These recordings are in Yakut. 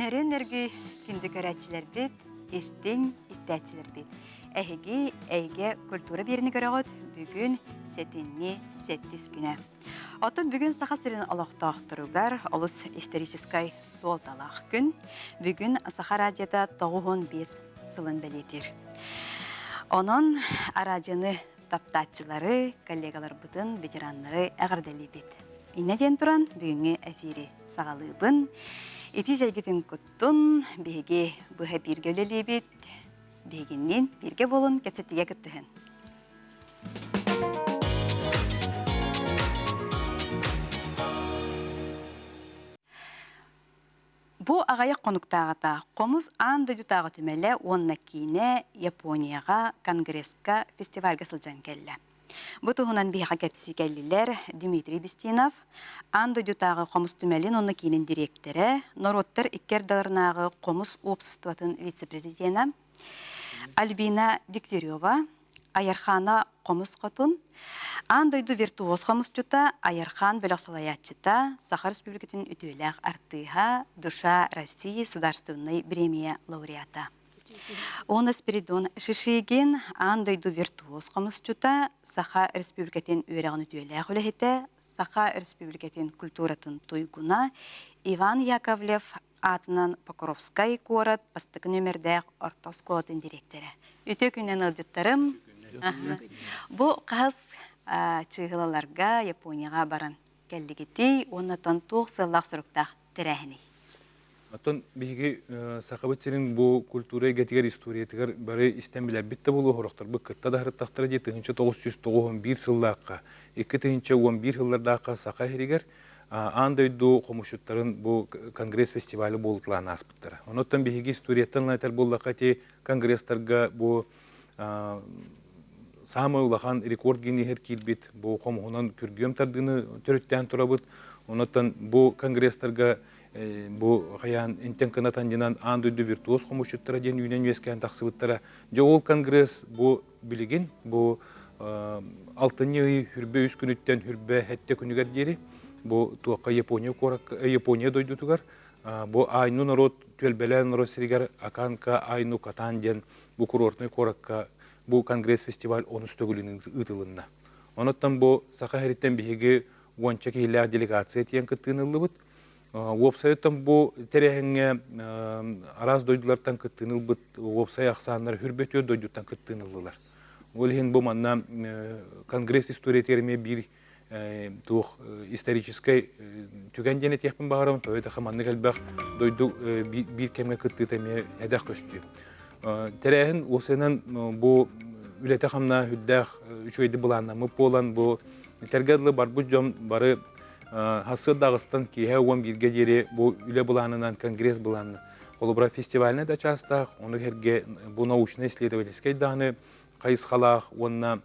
Нөрүөн-нөргүй күндү көрөөччүлэрбит, истиҥ истээччилэрбит. Эһиги эйгэ культура биэrini көрөҕүт бүгүн сэтинньи сэттис күнэ. Оттон бүгүн Саха сирин олохтоохторугар олус историческай суолталаах күн. Бүгүн Саха радиота 95 сылын бэлиэтиир. Онон араадьыйаны таптааччылары, коллегаларбытын, ветераннары эҕэрдэлиибит. Иннэ диэн туран бүгүҥҥү эфири саҕалыыбын. Ити дьайгытын куттун, биһиги быһа бииргэ үлэлиибит. Биһигинниин бииргэ буолун кэпсэтиигэ кыттыһын. Бу аҕыйах хонуктааҕыта Хомус аан дойдутааҕы түмэлэ уонна киинэ Японияҕа конгресска фестивальга сылдьан кэллэ. Бу туһунан биһиэхэ кэпсии кэллилэр Дмитрий Бестинов, аан дойдутааҕы хомус түмэлин уонна киинин дириэктэрэ, норуоттар икки ардыларынааҕы хомус уопсастыбатын вице-президенэ Альбина Дегтярева, Айархаана Хомус Хотун, аан дойду виртуоз хомусчута, Айархаан бөлөх салайааччыта, Саха Республикатын үтүөлээх артыыһа, Душа России судаарыстыбаннай бириэмийэ лауреата. Уонна Спиридон Шишигин аан дойду виртуоз хомусчута, Саха Республикатын үөрэҕин үтүөлээх үлэһитэ, Саха Республикатын культуратын туйгуна Иван Яковлев аатынан Покровскай куорат бастакы нүөмэрдээх орто оскуолатын дириэктэрэ. Үтүө күнүнэн ыалдьыттарым. Бу хас чыыһылаларга Японияҕа баран кэллигитий уонна оттон туох сыаллаах-соруктаах тэрээһиний? Оттон биһиги Сахабыт сирин бу культура эйгэтигэр, историятыгар бары истэн билэрбит да буолуо, сорохторбут кытта да сырыттахтара дии 1991 сыллаахха, 2011 сыллардаахха Саха сиригэр аан дойду хомусчуттарын бу конгресс фестивалі буолуталаан ааспыттара. Онуттан биһиги историяттан этэр буоллахха ити конгресстарга бу саамай улахан рекорд Гиннеһэр киирбит бу хомуһунан күргүөм тардыыны төрүттээн турабыт. Онуттан бу конгресстарга бу хайаан интен кынатан дьинан аан дойду виртуоз хомусчуттара диэн үүнэн үөскээн тахсыбыттара. Дьэ ол конгресс бу Билигин бу алтынньы ый хүрбэ үс күнүттэн хүрбэ сэттэ күнүгэр диэри бу туохха Япония куоракка Япония дойдутугар бу Айну норуот түөлбэлээн норуот сиригэр Аканка Айну Катан диэн бу курортнай куоракка бу конгресс фестиваль онус төгүлүн ыытылынна. Онуттан бу Саха сириттэн биһиги уонча киһилээх делегация тиийэн кыттыыны ыллыбыт. Уопсайыттан бу тэрээһиҥҥэ араас дойдулартан кыттыыны ылбыт уопсай ахсааннара хүрбэ түөрт дойдуттан кыттыыны ыллылар. Ол иһин бу манна конгресс историятыгар эмиэ биир туох историческай түгэн диэн этиэхпин баҕарабын. Тоҕо диэтэххэ маннык элбэх дойду биир кэмҥэ кыттыыта эмиэ эдэх көстүү. Тэрээһин уопсайынан бу үлэтэ-хамнаһа сүрдээх үчүгэйдик былааннаммыт буолан бу этэргэ дылы барбыт дьон бары Сарсыарда аҕыстан киэһэ 11-гэ диэри бу үлэ былаанынан конгресс былаанна. Холобура, фестивальнай да чаастаах, ону сэргэ бу научнай-исследовательскай даҕаны хайысхалаах уонна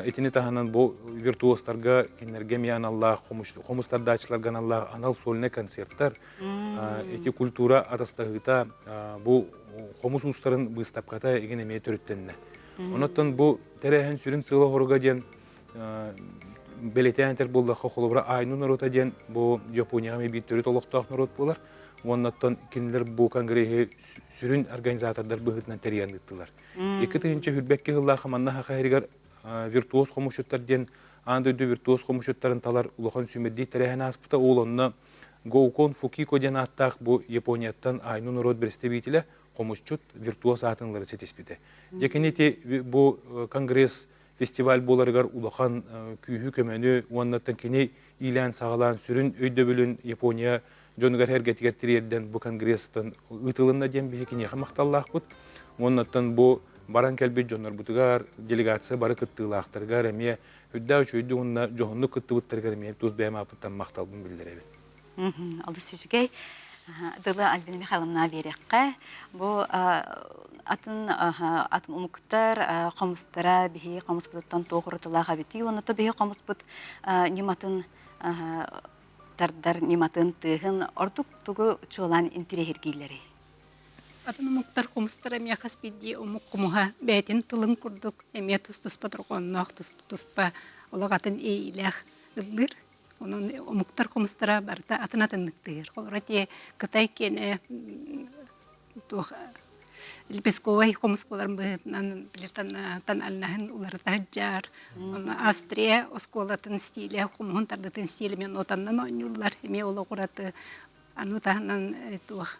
итини таһынан бу виртуозтарга кинилэргэ эмиэ аналлаах хомус тардааччыларга аналлаах анал сольнай концерттар, ити культура атастаһыыта бу хомус уустарын быыстапката игин эмиэ төрүттэннэ. Онон бу тэрээһин сүрүн сыала-соруга диэн бэлиэтээн этэр буоллахха, холобура, Айну норуота диэн бу Японияҕа эмиэ биир төрүт олохтоох норуот буолар. Уонна оттон кинилэр бу конгреһи сүрүн организатордар быһыытынан тэрийэн ыыттылар. 2022 сыллаах манна Саха сиригэр виртуоз хомусчуттар диэн аан дойду виртуоз хомусчуттарын талар улахан сүүмэрдиир тэрээһин ааспыта. Ол онно Гоукон Фукико диэн ааттаах бу Японияттан Айну норуот представителэ хомусчут виртуоз аатын ылары ситиспитэ. Дьэ кини ити бу конгресс фестиваль буоларыгар улахан күүһү-көмөнү уонна кини иилээн-саҕалаан сүрүн өйдөбүлүн Япония дьонугар эргэтигэр тириэрдэн бу конгресстан ыытылынна диэн биһи киниэхэ махталлаахпыт. Уоннаттан бу баран кэлбит дьоннорбутугар, делегация бары кыттыылаахтарыгар эмиэ үрдээх үчүгэйдик уонна дьоһуннук кыттыбыттарыгар эмиэ тус бэйэм ааппыттан махталбын биллэрэбин. Олус үчүгэй. Дылы Альбина Михайловна биэриэххэ. Бу атын атын омуктар хомустара биһи хомуспутуттан туох уратылаах эбитий уонна то биһи хомуспут ньыматын тардар ньыматын тыаһын ордук тугу чуолаан интириэһиргииллэрий? Атын омуктар хомустара эмиэ хас биирдии омук хомуһа бэйэтин тылын курдук эмиэ тус-туспа дорҕоонноох, тус-туспа олох атын иэйиилээх ыллыыр. Онон омуктар хомустара барыта атын-атыннык тыыр. Холобура ити Кытай киэнэ туох лепестковай хомус буоларын быһыытынан били тональнаһын уларыта сылдьар. Онно Австрия оскуолатын стилэ, хомуһун тардытын стилэ эмиэ нотаннан оонньууллар. Эмиэ олох ураты. Аны таһынан туох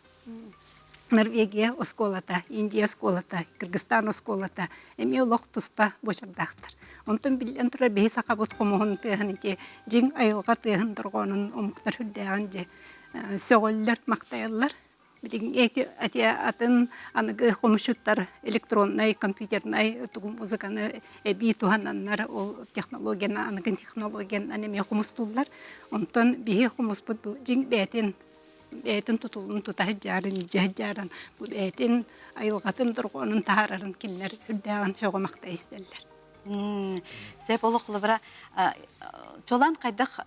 Норвегия оскуолата, Индия оскуолата, Кыргызстан оскуолата эмиэ олох туспа буочардаахтар. Онтон биллэн турар биһи сахабыт хомуһун тыаһын ити дьиҥ айылҕа тыаһын дорҕоонун омуктар сүрдээҕин дьэ сөҕөллөр, махтайаллар. Билигин эти атын аныгы хомусчуттар электроннай, компьютернай тугу музыканы эбии туһананнар ол технологияны аныгы технологиянан эмиэ хомустууллар. Онтон биһи хомуспут бу дьиҥ бэйэтин бэйэтин тутулун тута сылдьарын, илдьэ сылдьарын, бу бэйэтин айылҕатын дорҕоонун таһаарарын кинилэр үрдээҕин сөҕө-махтайа истэллэр. Сөп олох холобура чолан хайдах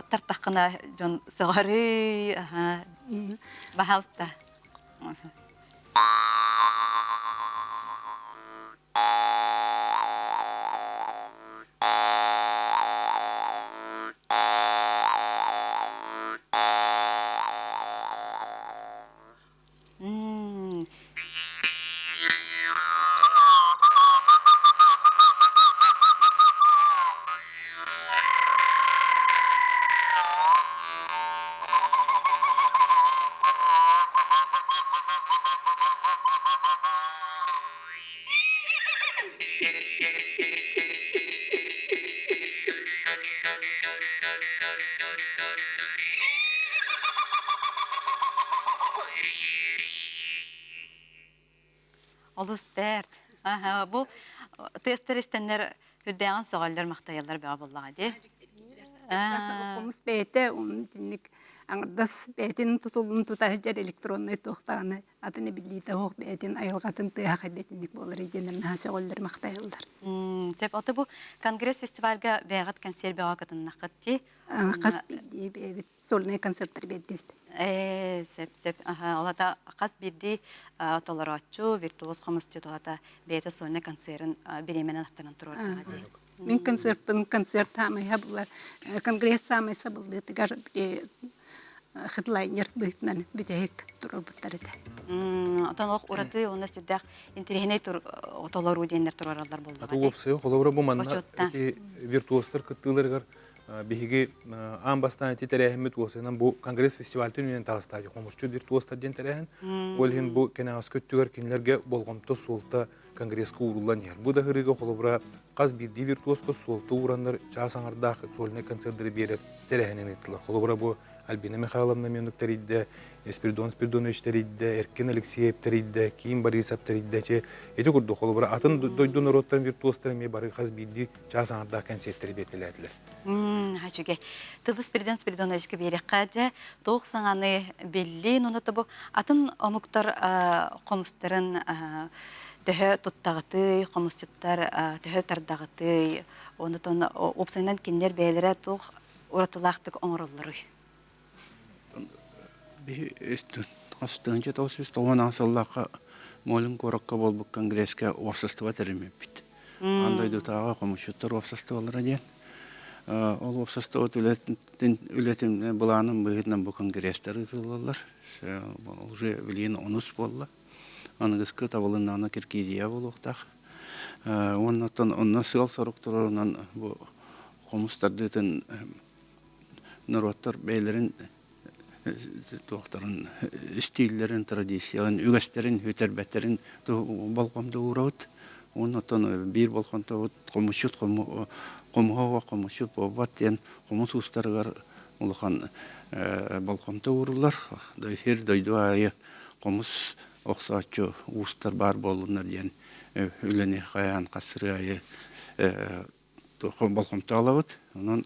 тартаххына дьон сөҕөрүй, баһаалта. Олус бэрт. Аһа, бу тыастар истэннэр үрдээҕин сөҕөллөр-махтайаллар бөҕө буоллаҕа дии. Хомус бэйэтэ итинник аҥардас бэйэтин тутулун тута сылдьар электроннай туохтаҕына атын эбиллиитэ суох бэйэтин айылҕатын тыаһа хайда итинник буолар диэннэр наһаа сөҕөллөр махтайаллар. Сөп. Ото бу конгресс фестивальга бэйэҕит концерт бөҕө кытыннаххыт дии. Хас биирдии бэйэбит сольнай концерттар биэрдибит. Сөп, сөп. Ол ата хас биирдии толорооччу, виртуоз хомусчут олата бэйэтэ сольнай концерын бириэмэнэн аттанан туруордаҕа дии. Мин концертпын концерт саамайа булар конгресс саамай сабыллыытыгар хедлайнер быһыытынан бүтэһик туруорбуттар этэ. Отон олох ураты уонна сүрдээх интэриэһинэй толоруу диэннэр туруораллар буоллаҕа. Аты уопсайы холобура бу манна эти виртуозтар кыттыыларыгар биһиги аан бастаан ити тэрээһиммит уопсайынан бу конгресс фестивальтын үүнэн таҕыстаачы хомусчут виртуозтар диэн тэрээһин. Ол иһин бу кэнэҕэски өттүгэр кинилэргэ болҕомто суолта конгресска ууруллан иһэр. Бу да ыһырыыга холобура хас биирдии виртуозка суолта уураннар чаас аҥардаах сольнай концердары биэрэр тэрээһинин ыыттылар. Холобура бу Альбина Михайловна Менук тэрийдэ, Спиридон Спиридонович тэрийдэ, Эркин Алексеев тэрийдэ, Ким Борисов тэрийдэ. Че, ити курдук холобура атын дойду норуоттарын виртуозтара эмиэ бары хас биирдии чаас аҥардаах кэнсиэртэри биэртэлээтилэр. Үчүгэй. Тылы Спиридон Спиридоновичка биэриэххэ дьэ туох саҥаны биллин уонна бу атын омуктар хомустарын төһө туттаҕытый, хомусчуттар төһө тардаҕытый, онутон уопсайынан кинилэр бэйэлэрэ туох уратылаахтык оҥороллоруй? Биһи хас тыһыынча 998 сыллаахха Молин куоракка буолбут конгресска уопсастыба тэриммиппит. Аан дойдутааҕы хомусчуттар уопсастыбалара диэн. Ол уопсастыба үлэтин, үлэтин былаанын быһыытынан бу конгресстар ыытыллаллар. Уже билигин онус буолла. Аныгыскы табылыннаҕына Киргизия буолуохтаах. Уонна оттон онно сыал-сорук туруорунан бу хомус тардыытын норуоттар бэйэлэрин туохтарын истииллэрин, традицияларын, үгэстэрин, үтэрбэттэрин болҕомто уурабыт. Уонна оттон биир болҕомтобут хомусчут хомуһа хомусчут буолбат диэн хомус уустарыгар улахан болҕомто ууруллар. Сир дойду аайы хомус охсооччу уустар баар буоллуннар диэн үлэни хайаан хас сырыы аайы болҕомто ылабыт. Онон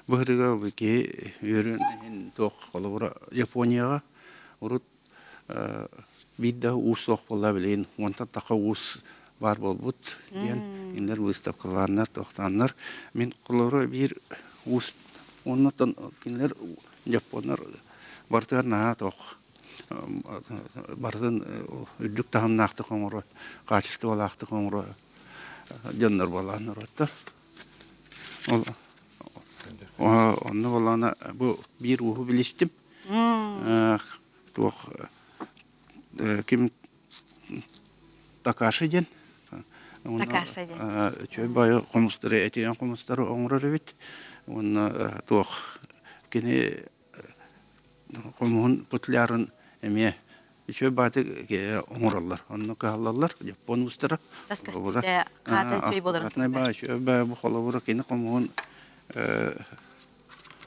быһырыга киһи үөрүөн иһин туох холобура Японияҕа урут биир да уус суох буолла билигин уонтан тахса уус баар буолбут диэн кинилэр выставкалааннар туохтааннар мин холобура биир уус уоннаттан кинилэр дьоппуоннар барытыгар наһаа туох барытын үрдүк таһымнаахтык оҥоро хаачыстыбалаахтык оҥоро дьоннор буолаан норуоттар. Ол Онно буоллаҕына бу биир ууһу билистим. Туох ким Такаши диэн. Такаши диэн. Үчүгэй баайы хомустары этигэн хомустары оҥорор эбит. Уонна туох кини хомуһун футлярын эмиэ үчүгэй бааты оҥороллор. Онно кыһаллаллар Япон уустара. Тас көстүүтэ хаата үчүгэй буоларын туһугар. Үчүгэй баайы бу холобура кини хомуһун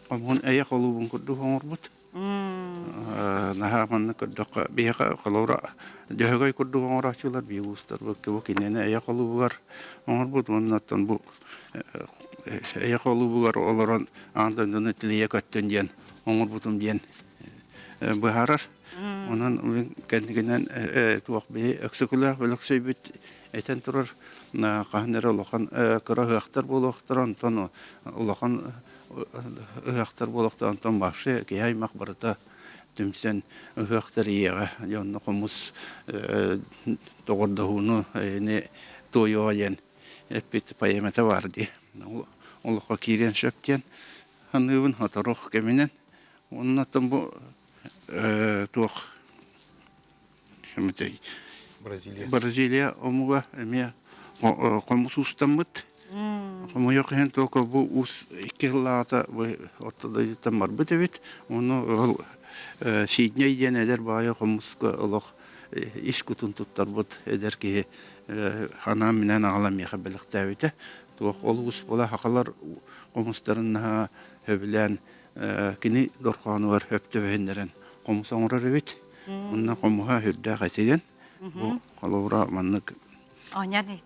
хомуһун эйэ холуубун курдук оҥорбут. Наһаа манна көрдөххө, биһиэхэ холобура Дьөһөгөй курдук оҥорооччулар биир уустар бу кинини эйэ холуубугар оҥорбут уонна оттон бу эйэ холуубугар олорон аан дойдуну тилийэ көттүн диэн оҥорбутум диэн быһаарар. Онон мин кэнникинэн туох биһи Өксөкүлээх Өлөксөйбүт этэн турар хаһан эрэ улахан кыра ыһыахтар буолуохтара, онтон улахан ыһыахтар буолуохтара, онтон вообще киһи аймах барыта түмсэн ыһыах тэрийиэҕэ. Дьэ онно хомус доҕордоһууну эйэни туойуоҕа диэн эппит поэмата баар дии. Олоххо киириэн сөп диэн саныыбын сотору кэминэн. Уонна оттон бу туох Бразилия. Бразилия омуга эмиэ хомус уустаммыт. Хомойуох иһин только бу уус икки сыллааҕыта бу орто дойдуттан барбыт эбит. Ону ол Сидней диэн эдэр баайы хомуска олох ис кутун туттарбыт эдэр киһи анаан-минээн аҕалан миэхэ бэлэхтээбитэ. Туох ол уус буола сахалар хомустарын наһаа сөбүлээн кини дорҕоонугар өптөбөһүннэрэн хомус оҥорор эбит. Онно хомуһа сүрдээх этигэн. Бу холобура маннык Оонньоон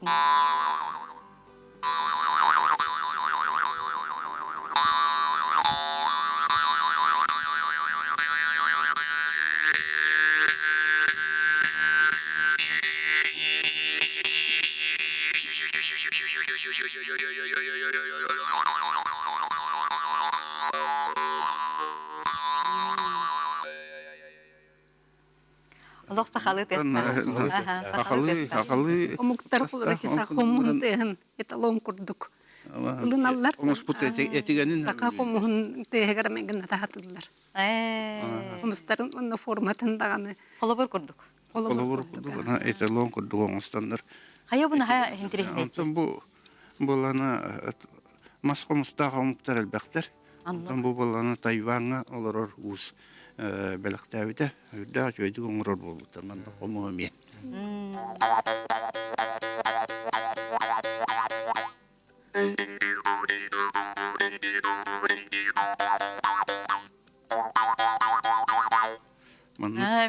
Олох сахалыы тыастаах. Сахалыы, сахалыы. Омуктар куларачы хомуһун тыаһын эталон курдук ылыналлар. Хомуспут этигэнин Саха хомуһун тыаһыгар мэгин атаһатыллар. Хомустарын онно форматын даҕаны. Холобур курдук. Холобур курдук, эталон курдук оҥостаннар. Хайа бу наһаа интириэһинэй. Онтон бу булана мас хомустаах омуктар элбэхтэр. Онтон бу буоллаҕына Тайваҥҥа олорор уус бэлэхтээбитэ. Үрдээх үчүгэйдик оҥорор буолбуттар. Манна хомуһу эмиэ.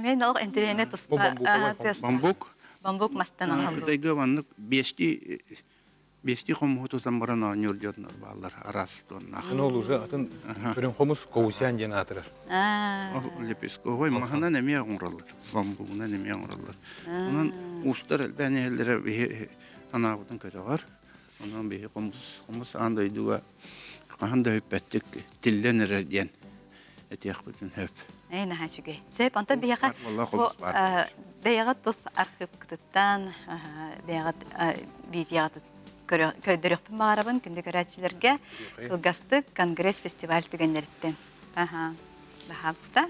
Мен ол интэриэһинэй туспа Бамбук. Бамбук мастан оҥоһуллубут. Кытайга маннык биэстии Биэстии хомуһу тутан баран оонньуур дьоннор бааллар араас туоннаах. Ол уже атын көрүҥ хомус коусян диэн аатырар. Ол лепестковай маһынан эмиэ оҥороллор, бамбугунан эмиэ оҥороллор. Онон уустар элбээн иһэллэрэ биһи анаабытын көтөҕөр. Онон биһи хомус хомус аан дойдуга хаһан да бүппэттик тиллэн эрэр диэн этиэхпитин сөп. Ээ, наһаа үчүгэй. Сөп, онтон биһиэхэ бу бэйэҕит тус архыыпкытыттан бэйэҕит видеоҕытыт көрдөрүөхпүн баҕарабын күндү көрөөччүлэргэ кылгастык конгресс фестиваль түгэннэриттэн. Аха, баһаалыста.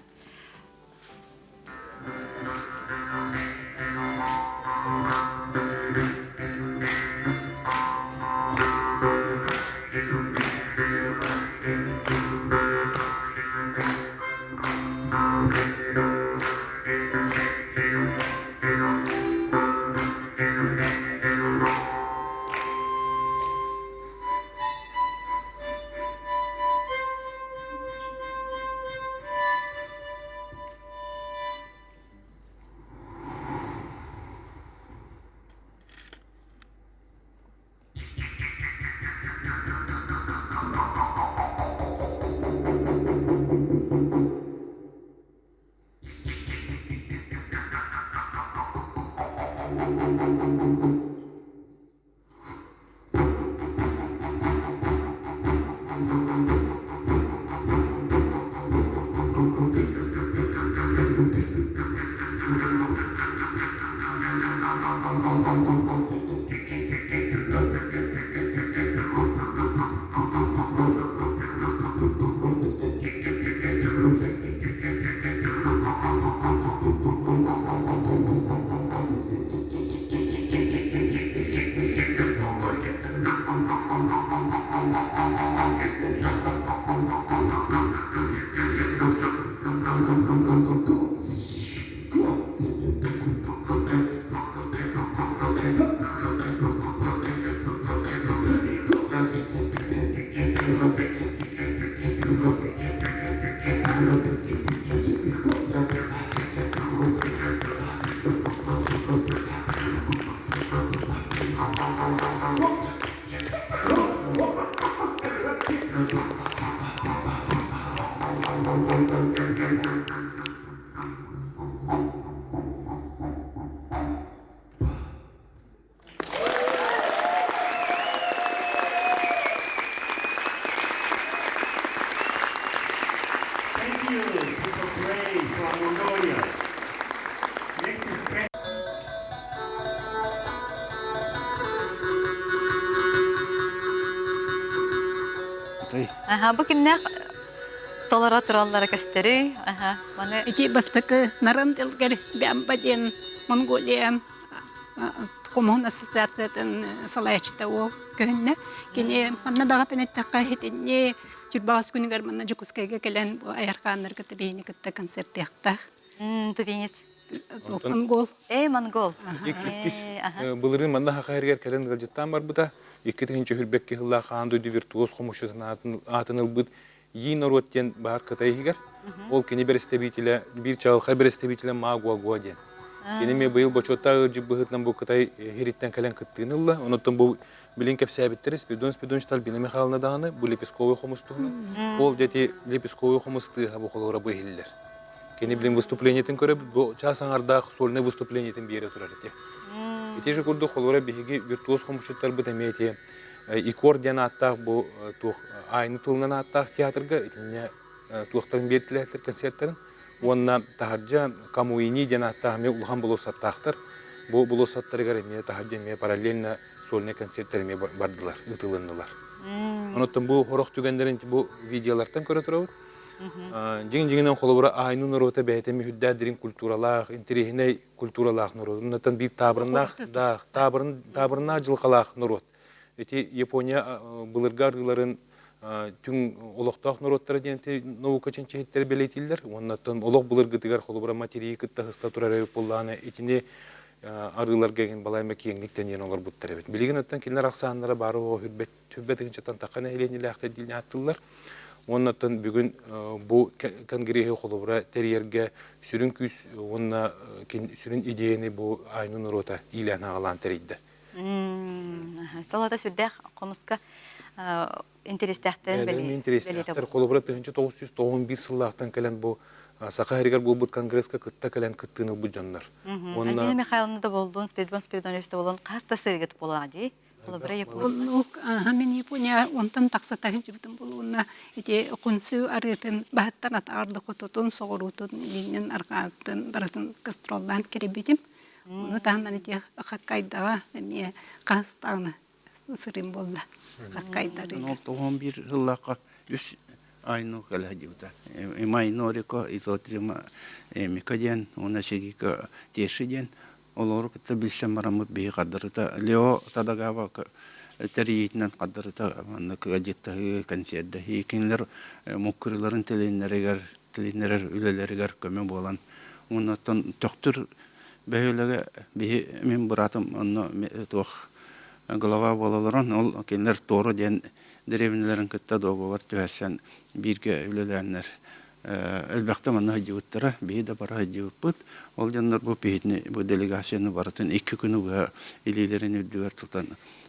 Thank you, People Gray from Mongolia. Next is Аха, бу кимнээх толоро тураллара көстөрүй? Аха, маны Ити бастакы Наран Дэлгэр Бямба диэн Монголия Хомуһун ассоциациятын салайааччыта уол көһүннэ. Кини манна даҕатан эттэххэ итинни Чурбаҕас күнүгэр манна Дьокуускайга кэлэн бу айархааннар кытта биһини кытта концертыахтаах. Тувинец. Монгол. Э, монгол. Иккис былырыын манна Саха сиригэр кэлэн ыалдьыттаан барбыта. 2022 сыллаах аан дойду виртуоз хомусчутун аатын ылбыт Yi норуот диэн баар Кытай иһигэр. Ол кини бэрэстэбиитэлэ, биир чаҕылхай бэрэстэбиитэлэ Ма Гуагуа диэн. Кини эмиэ быйыл бочуоттаах ыалдьыт быһыытынан бу Кытай иһириттэн кэлэн кыттыыны ылла. Онуттан бу билин кэпсээбиттэрэ Спиридон Спиридонович Альбина Михайловна даҕаны бу лепестковый хомус туһунан. Ол дьэти лепестковый хомус тыаһа бу холоро бу иһиллэр. Кини билин выступлениетын көрөбүт, бу чаас аҥардаах сольнай выступлениетын биэрэ турар ити. Ити же курдук холоро биһиги виртуоз хомусчуттарбыт эмиэ ити Икор диэн ааттаах бу туох айны тылынан ааттаах театрга итиннэ туохтарын биэртилээхтэр концерттарын уонна таһырдьа Камуини диэн ааттаах эмиэ улахан болуоссаттаахтар. Бу болуоссаттарыгар эмиэ таһырдьа эмиэ параллельно сольнай концерттэр эмиэ бардылар, ыытылыннылар. Онон бу сорох түгэннэрин бу видеолартан көрө турабыт. Дьиҥ-дьиҥинэн холобура айну норуота бэйэтэ мүһүрдээх дириҥ культуралаах, интэриэһинэй культуралаах норуот. Оннуттан биир таабырыннаах, да, таабырын, таабырыннаах дьылҕалаах норуот. Ити Япония былыргы арыыларын түҥ олохтоох норуоттара диэн наука чинчиһиттэрэ бэлиэтииллэр. Уоннаттан олох былыргытыгар холобура материи кытта сыста турар эбит буоллаҕына итини арыыларга эҥин балайма киэҥник тэнийэн олорбуттар эбит. Билигин оттон кинилэр ахсааннара бары оҕо хүрбэт тыһыынчаттан тахха нэһилиэнньэлээхтэр диэн ааттыыллар. Уонна оттон бүгүн бу конгреһы холобура тэрийэргэ сүрүн күүс уонна сүрүн идеяны бу айну норуота иилээн-аҕалаан тэрийдэ. Толото сүрдээх хомуска интэриэстээхтэрин интэриэстээхтэр. Холобура 1991 сыллаахтан кэлэн бу Саха сиригэр буолбут конгресска кытта кэлэн кыттыыны ылбыт дьоннор. Уонна Альбина Михайловна да боллун, Спиридон Спиридонович да боллун хас да сырыгыт буолаҕа дии. Холобура Япония. Мин Япония онтон тахса таһынчыбытым булуунна ити Хунсу арыытын баһыттан атаҕар хотутун, соҕуруутун, илиинэн арҕаатын барытын гастроллаан кирибитим. Ону таһынан ити Хоккайдаҕа эмиэ хас даҕаны сырыым буолла. Хоккайдарыга. Ол тоҕон биир сыллаахха үс айну кэлэ дьыбыта. Имай Норико, Изотрима Эмика диэн, уонна Сигика Теши диэн олору кытта билсэн бараммыт биһи хаддарыта Лео Тадагава тэрийиитинэн хаддарыта маннык ыалдьыттаһыы, концердэһии кинилэр муккуриларын тилиннэригэр тилиннэрэр үлэлэригэр көмө буолан уонна оттон Төхтүр бөһүөлэгэ биһи мин быраатым онно туох глава буола олорон ол кинилэр Торо диэн дэриэбинэлэрин кытта договор түһэрсэн бииргэ үлэлээннэр элбэхтэ манна сылдьыбыттара биһи да бара сылдьыбыппыт ол дьоннор бу биһитини бу делегацияны барытын икки күнү быһа илиилэрин үрдүгэр тутан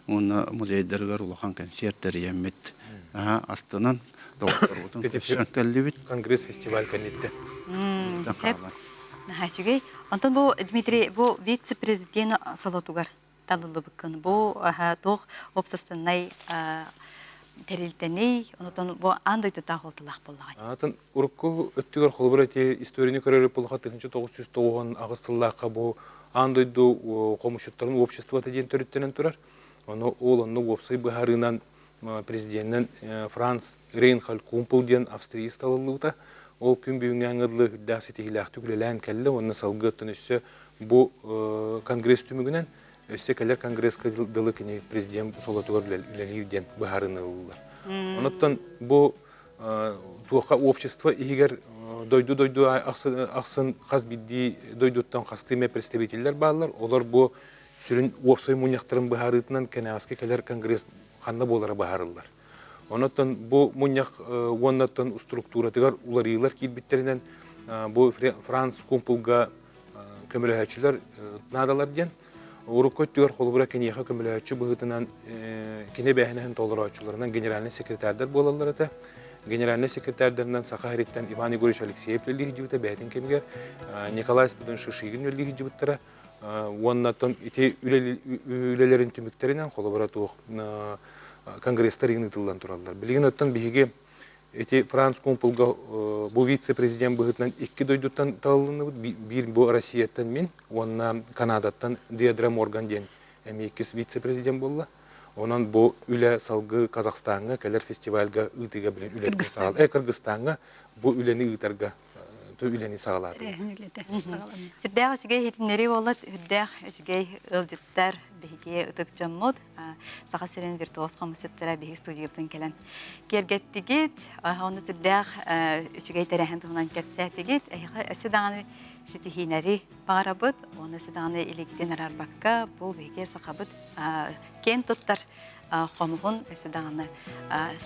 уонна музейдарыгар улахан концерт тэрийэммит астынан доҕотторбутун көрсөн кэллибит конгресс фестиваль кэнниттэн Наһаа үчүгэй. Онтон бу Дмитрий бу вице-президент солотугар талыллыбыккын. Бу туох уопсастыбаннай тэрилтэний, онтон бу аан дойдутаах уолталаах буоллаҕа. Атын урукку өттүгэр холобур эти историяны көрөр буоллахха 1998 сыллаахха бу аан дойду хомусчуттарын обществота диэн төрүттэнэн турар. Ону ол онно уопсай быһаарыынан президенинэн Франц Рейнхольд Кумпл диэн австриец талыллыбыта. Ол күн бүгүҥҥэ дылы үрдээх ситиһиилээхтик үлэлээн кэллэ уонна салгыы оттон өссө бу конгресс түмүгүнэн өссө кэлэр конгресска дылы кини президент солотугар үлэлиир диэн быһаарыыны ыллылар. Онуттан бу туохха общество иһигэр дойду-дойду ахсын хас биирдии дойдуттан хастыы эмэ представителлэр бааллар. Олор бу сүрүн уопсай мунньахтарын быһаарыытынан кэнэҕэски кэлэр конгресс ханна буолара быһаарыллар. Онон бу мунньах уоннаттан структуратыгар уларыйыылар киирбиттэринэн бу Франц Кумпулга көмөлөһөөччүлэр наадалар диэн. Урукку өттүгэр холобура киниэхэ көмөлөһөөччү быһыытынан кини эбээһинэһин толорооччуларынан генеральнай секретардар буолаллар этэ. Генеральнай секретардарынан Саха сириттэн Иван Егорович Алексеев үлэлии сылдьыбыта бэйэтин кэмигэр, Николай Спиридонович Шишигин үлэлии сылдьыбыттара. Уонна ити үлэлэрин түмүктэринэн холобура туох конгресстар игин ыытыллан тураллар. Билигин оттон биһиги ити Франц Кумпулга бу вице-президент быһыытынан икки дойдуттан талылынныбыт. Биир бу Россияттан мин уонна Канадаттан Деадра Морган диэн эмиэ иккис вице-президент буолла. Онон бу үлэ салгыы Казахстаҥҥа кэлэр фестивальга ыытыыга билин үлэни саҕал Кыргызстаҥҥа бу үлэни ыытарга үлэни саҕалаатыбыт. Сүрдээх үчүгэй иһитиннэрии буолла, үрдээх үчүгэй ыалдьыттар, биһиги ытык дьоммут, Саха сирин виртуоз хомусчуттара биһиги студиябытын кэлэн киэргэттигит, онно сүрдээх үчүгэй тэрээһин туһунан кэпсээтигит. Эһиэхэ өссө даҕаны ситиһиинэри баҕарабыт, уонна өссө даҕаны илиигитин араарбакка, бу биһиги сахабыт киэн туттар хомуһун өссө даҕаны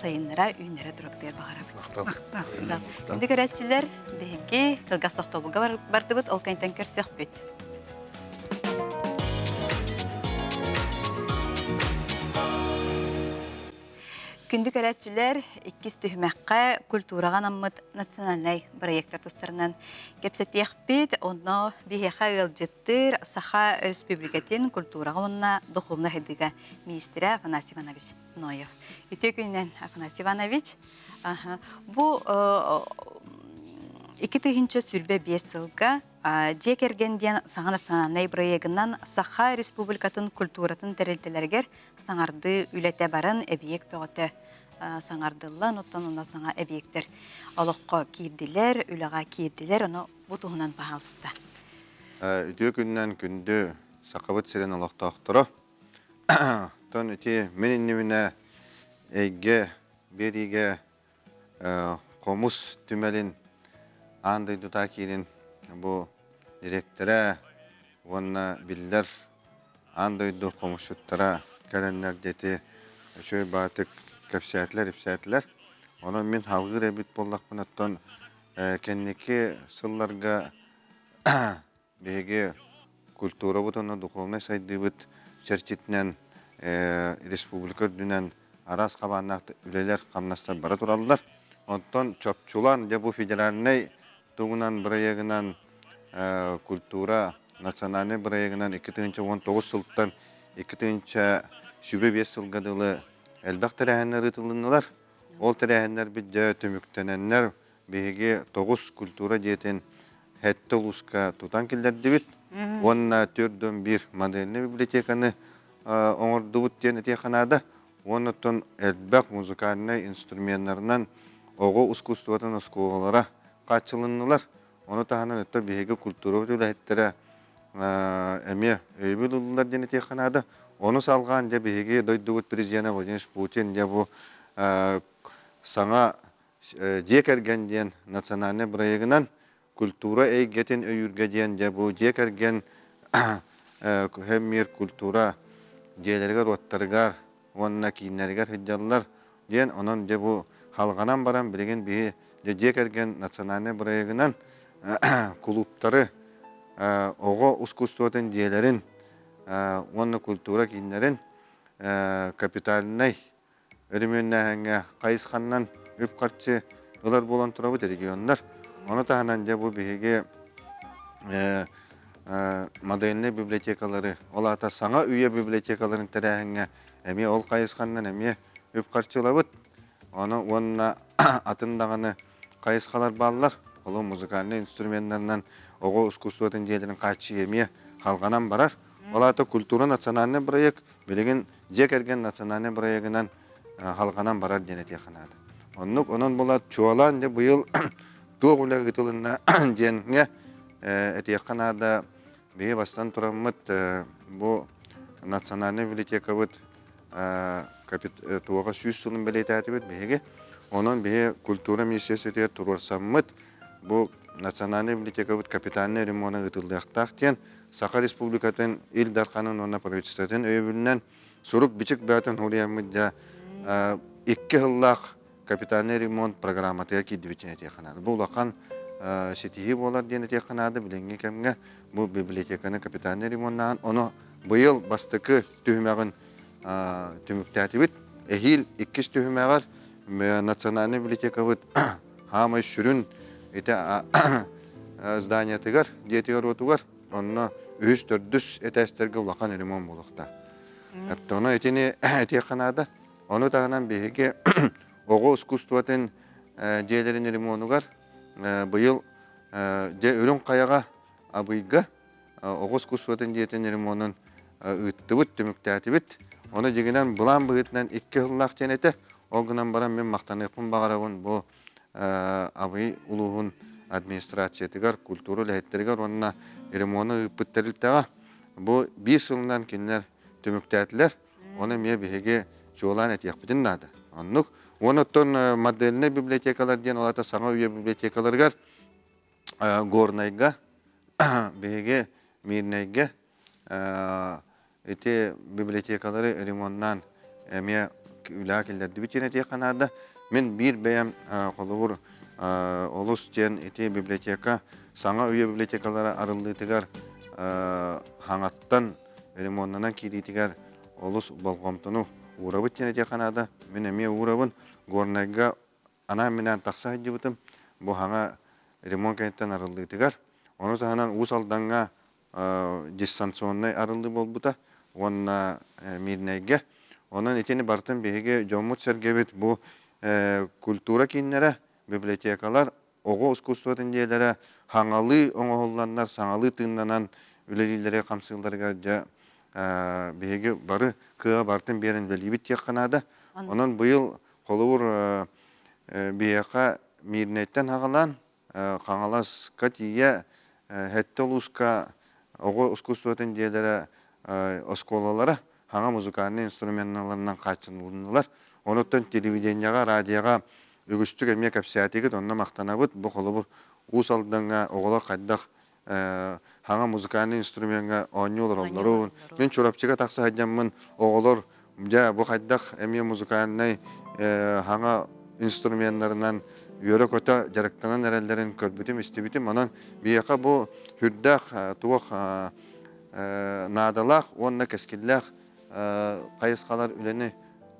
сайыннара, үүннэрэ туруктуйар баҕарабыт. Махтал. Күндү көрөөччүлэр, биһиги кылгас тохтобулга бардыбыт, ол кэнниттэн көрсөхпүт. Күндү көрөөччүлэр, иккис түһүмэххэ культураҕа анаммыт национальнай проектар тустарынан кэпсэтиэхпит. Онно биһиэхэ ыалдьыттыыр Саха Өрөспүүбүлүкэтин культураҕа уонна духовнай сайдыыга миниистирэ Афанасий Иванович Ноев. Үтүө күнүнэн, Афанасий Иванович. Бу 2025 сылга Дьиэ кэргэн диэн саҥа национальнай бырайыагынан Саха Республикатын культуратын тэрилтэлэригэр саҥардыы үлэтэ баран эбийиэк бөҕөтө саҥардыллан, оттон онно саҥа эбийиэктэр олоххо киирдилэр, үлэҕэ киирдилэр, ону бу туһунан паһаалыста. Үтүө күнүнэн күндү Сахабыт сирин олохтоохторо. Оттон ити мин иннибинэ эйгэ биэриигэ Хомус түмэлин аан дойдутаа киинин бу дириэктэрэ уонна биллэр аан дойду хомусчуттара кэлэннэр диэти үчүгэй баҕатык кэпсээтилэр-ипсээтилэр. Онон мин салгыыр эбит буоллахпына, оттон кэнники сылларга Биһиги культурабыт уонна духовнай сайдыыбыт чэрчитинэн республика үрдүнэн араас хабааннаах үлэлэр, хамнастар бара тураллар. Оттон чопчулаан дьэ бу федеральнай тугунан бырайыагынан культура национальнай бырайыагынан 2019 сылтан 2025 сылга дылы элбэх тэрээһиннэр ыытылыннылар. Ол тэрээһиннэрбит дьэ түмүктэнэннэр биһиги тоҕус культура дьиэтин сэттэ улууска тутан киллэрдибит уонна 401 модельнай библиотеканы оҥордубут диэн этиэххэ наада. Уонна оттон элбэх музыкальнай инструменнарынан оҕо искусствотын оскуолалара хааччылыннылар. Ону таһынан өттө биһиги культурабыт үлэһиттэрэ эмиэ өйөбүл ыллылар диэн этиэххэ наада. Ону салҕаан дьэ биһиги дойдубут президенэ Владимир Путин дьэ бу саҥа Дьиэ кэргэн диэн национальнай бырайыагынан культура эйгэтин өйүүргэ диэн дьэ бу дьиэ кэргэн мир культура дьиэлэригэр-уоттарыгар уонна кииннэригэр сылдьаллар диэн онон дьэ бу халҕанан баран билигин биһи дьэ дьиэ кэргэн национальнай бырайыагынан кулууптары оҕо искусствотын дьиэлэрин уонна культура кииннэрин капитальнай өрөмүөннээһиҥҥэ хайысханнан үп-харчы ылар буолан турабыт регионнар. Ону таһынан дьэ бу биһиги модельнай библиотекалары, ол аата саҥа үйэ библиотекаларын тэрээһиҥҥэ эмиэ ол хайысханнан эмиэ үп-харчы ылабыт. Ону уонна атын даҕаны хайысхалар бааллар. Ол музыкальнай инструменнарынан оҕо искусствотын дьиэлэрин хааччыйыы эмиэ халҕанан барар. Ол аата культура национальный проект билигин дьиэ кэргэн национальнай бырайыагынан халҕанан барар диэн этиэххэ наада. Оннук онон була чуолаан дьэ быйыл туох үлэ ыытылынна диэҥҥэ этиэххэ наада. Биһи бастан тураммыт бу национальнай библиотекабыт туоҕа 100 сылын бэлиэтээтибит биһиги. Онон биһи культура министерствотыгар туруорсаммыт бу национальнай библиотекабыт капитальнай ремона ыытыллыахтаах диэн Саха Республикатын Ил Дарханын уонна правительствотын өйөбүлүнэн сурук-бичик бөҕөтүн суруйаммыт дьэ икки сыллаах капитальный ремонт программатыгар киирдибит диэн этиэххэ наада. Бу улахан ситиһии буолар диэн этиэххэ наада билиҥҥи кэмҥэ бу библиотеканы капитальный ремоннаан ону Быйыл бастакы түһүмэҕин түмүктээтибит. Эһиил иккис түһүмэҕэр национальнай библиотекабыт хаамай сүрүн ити зданиятыгар, дьиэтигэр-уотугар, онно үһүс-төрдүс этээстэргэ улахан ремонт буолуохтаах. Ону итини этиэххэ наада. Ону таһынан биһиги оҕо искусствотын дьиэлэрин ремонугар быйыл дьэ Үрүҥ Хайаҕа Абыйга оҕо искусствотын дьиэтин ремонун ыыттыбыт, түмүктээтибит. Ону дьиҥинэн былаан быһыытынан икки сыллаах диэн этэ. Ол гынан баран мин махтаныахпын баҕарабын бу Абый улууһун администрациятыгар, культура үлэһиттэригэр уонна ремону ыыппыт тэрилтэҕэ. Бу биир сылынан кинилэр түмүктээтилэр. Ону эмиэ биһиги чуолаан этиэхпитин наада. Оннук. Уонна оттон модельнай библиотекалар диэн ол аата саҥа үйэ библиотекаларыгар Горнайга, биһиги Мирнэйгэ ити библиотекалары ремоннаан эмиэ үлэҕэ киллэрдибит диэн этиэххэ наада. Мин биир бэйэм холобур олус диэн ити библиотека саҥа үйэ библиотекалара арыллыытыгар хаҥаттан ремоннанан киириитигэр олус болҕомтону уурабыт диэн этиэххэ наада. Мин эмиэ уурабын. Горнайга анаан-минээн тахса сылдьыбытым. Бу хаҥа ремонт кэнниттэн арыллыытыгар. Ону таһынан Уус Алдаҥҥа дистанционнай арыллыы буолбута уонна Мирнэйгэ. Онон итини барытын биһиги дьоммут-сэргэбит бу культура кииннэрэ, библиотекалар, оҕо искусствотын дьиэлэрэ хаҥалыы оҥоһулланнар, саҥалыы тыыннанан үлэлииллэригэр хамсыылларыгар дьэ биһиги бары кыаҕы барытын биэрэн үлэлиибит диэххэ наада. Онон быйыл холобур биһиэхэ Мирнэйтэн аҕалаан Хаҥаласка тиийэ сэттэ улууска оҕо искусствотын дьиэлэрэ оскуолалара саҥа музыкальнай инструменналарынан хааччылыннылар. Онуттан телевидениеҕа, радиоҕа үгүстүк эмиэ кэпсээтигит, онно махтанабыт. Бу холобур Уус Алдаҥҥа оҕолор хайдах саҥа музыкальнай инструмеҥҥа оонньуу олороллорун, мин Чурапчыга тахса сылдьаммын оҕолор дьэ бу хайдах эмиэ музыкальнай саҥа инструменнарынан үөрэ-көтө дьарыктанан эрэллэрин көрбүтүм, истибитим. Онон биһиэхэ бу сүрдээх туох наадалаах уонна кэскиллээх хайысхалар үлэни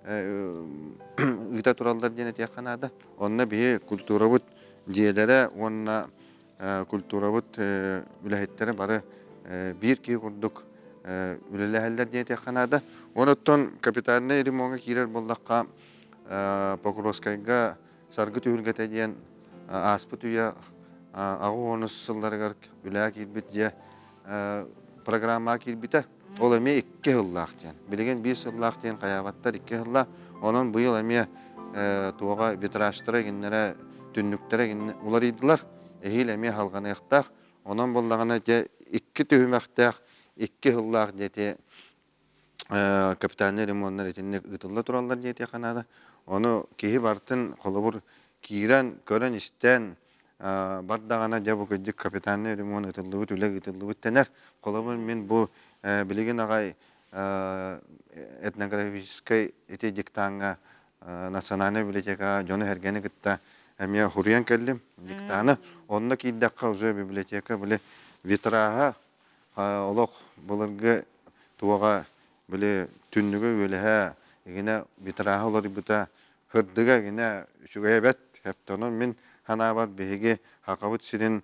ыыта тураллар диэн этиэххэ наада. Онно биһи культурабыт дьиэлэрэ уонна культурабыт үлэһиттэрэ бары биир киһи курдук үлэлэһэллэр диэн этиэххэ наада. Онуттан капитальнай ремоҥҥа киирэр буоллахха Покровскайга Саргы түһүлгэтэ диэн ааспыт үйэ аҕыс уонус сылларыгар үлэҕэ киирбит дьиэ программаҕа киирбитэ. Ол эмиэ икки сыллаах диэн. Билигин биир сыллаах диэн хайаабаттар икки сыллаах. Онон быйыл эмиэ туоҕа витражтара игиннэрэ, түннүктэрэ игиннэ уларыйдылар. Эһиил эмиэ халҕаныахтаах. Онон буоллаҕына дьэ икки түһүмэхтээх, икки сыллаах диэти капитальнай ремоннар итинник ыытылла тураллар диэтиэххэ наада. Ону киһи барытын холобур киирэн, көрөн-истэн бардаҕына дьэ бу кырдьык капитальнай ремонт ыытыллыбыт, үлэ ыытыллыбыт дэнэр. Холобур мин бу билигин аҕай этнографическай ити диктаҥҥа национальнай библиотекаҕа дьону-сэргэни кытта эмиэ суруйан кэллим диктаны. Онно киирдэххэ уже библиотека били витража олох былыргы туоҕа били түннүгэ үөлэһэ игинэ витража уларыйбыта сырдыга игинэ үчүгэйэ бэрт. Онон мин санаабар биһиги Сахабыт сирин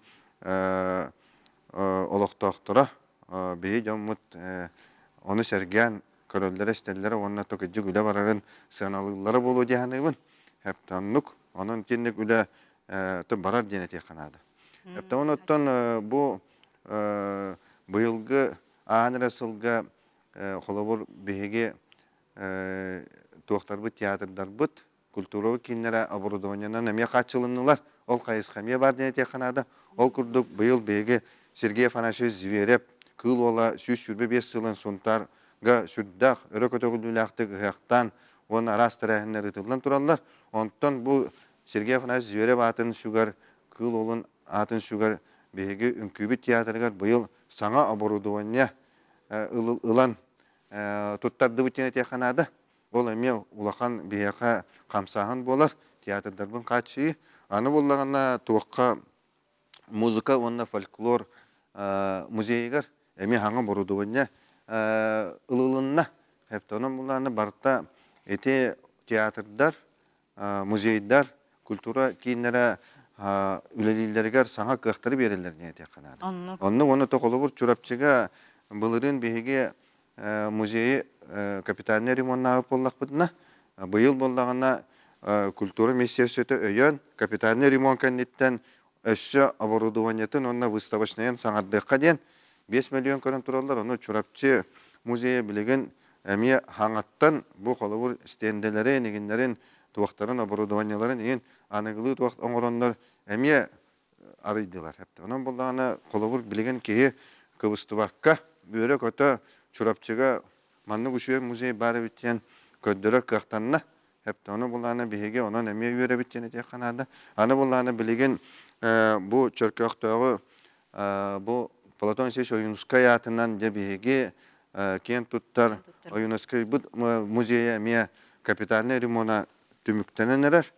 олохтоохторо биһи дьоммут ону сэргээн көрөллөрө-истэллэрэ уонна токидьик үлэ барарын сыаналыыллара буолуо дии саныыбын. Оннук онон итинник үлэ барар диэн этиэххэ наада. Оттон бу быйылгы аан эрэ сылга холобур биһиги туохтарбыт театрдарбыт культура кииннэрэ оборудованиенан эмиэ хааччылыннылар. Ол хайысха эмиэ баар диэн этиэххэ наада. Ол курдук быйыл биһиги Сергей Афанасьевич Зверев Кыыл Уола 125 сылын Сунтаарга сүрдээх өрө көтөҕүллүүлээхтик ыһыахтаан уонна араас тэрээһиннэр ыытыллан тураллар. Онтон бу Сергей Афанасьевич Зверев аатын сүгэр Кыыл Уолун аатын сүгэр биһиги Үҥкүүбүт театрыгар быйыл саҥа оборудование ылан туттардыбыт диэн этиэххэ наада. Ол эмиэ улахан биһиэхэ хамсааһын буолар, театрдарбын хааччыйыы. Аны буоллаҕына туохха музыка уонна фольклор музейыгар эмиэ саҥа оборудование. ылылынна. Онон булааны барыта ити театрдар, музейдар, культура кииннэрэ үлэлииллэригэр саҥа кыахтары биэрэллэр диэн этиэххэ наада. Оннук уонна холобур Чурапчыга былырыын биһиги музейы капитальнай ремоннаабыт буоллахпытына, быйыл буоллаҕына культура министерствота өйөөн капитальнай ремонт кэнниттэн өссө оборудованиетын уонна выставочнайын саҥардыахха диэн 5 миллион көрөн тураллар. Ону Чурапчы музейа билигин эмиэ хаҥаттан бу холобур стендэлэрин, игиннэрин, туохтарын, оборудованиеларын иһин аныгылыы туох оҥороннор эмиэ арыйдылар. Онон буллаҕына холобур билигин киһи кыбыстыбакка үөрэ-көтө Чурапчыга маннык үчүгэй музей баар эбит диэн көрдөрөр кыахтанна. Ону буллаҕына биһиги онон эмиэ үөрэбит диэн этиэххэ наада. Аны буллаҕына билигин бу Чөркөөхтөөҕү бу Платон Алексеевич Ойуунускай аатынан дьэ биһиги киэн туттар Ойуунускайбыт музейа эмиэ капитальнай ремона түмүктэнэн эрэр.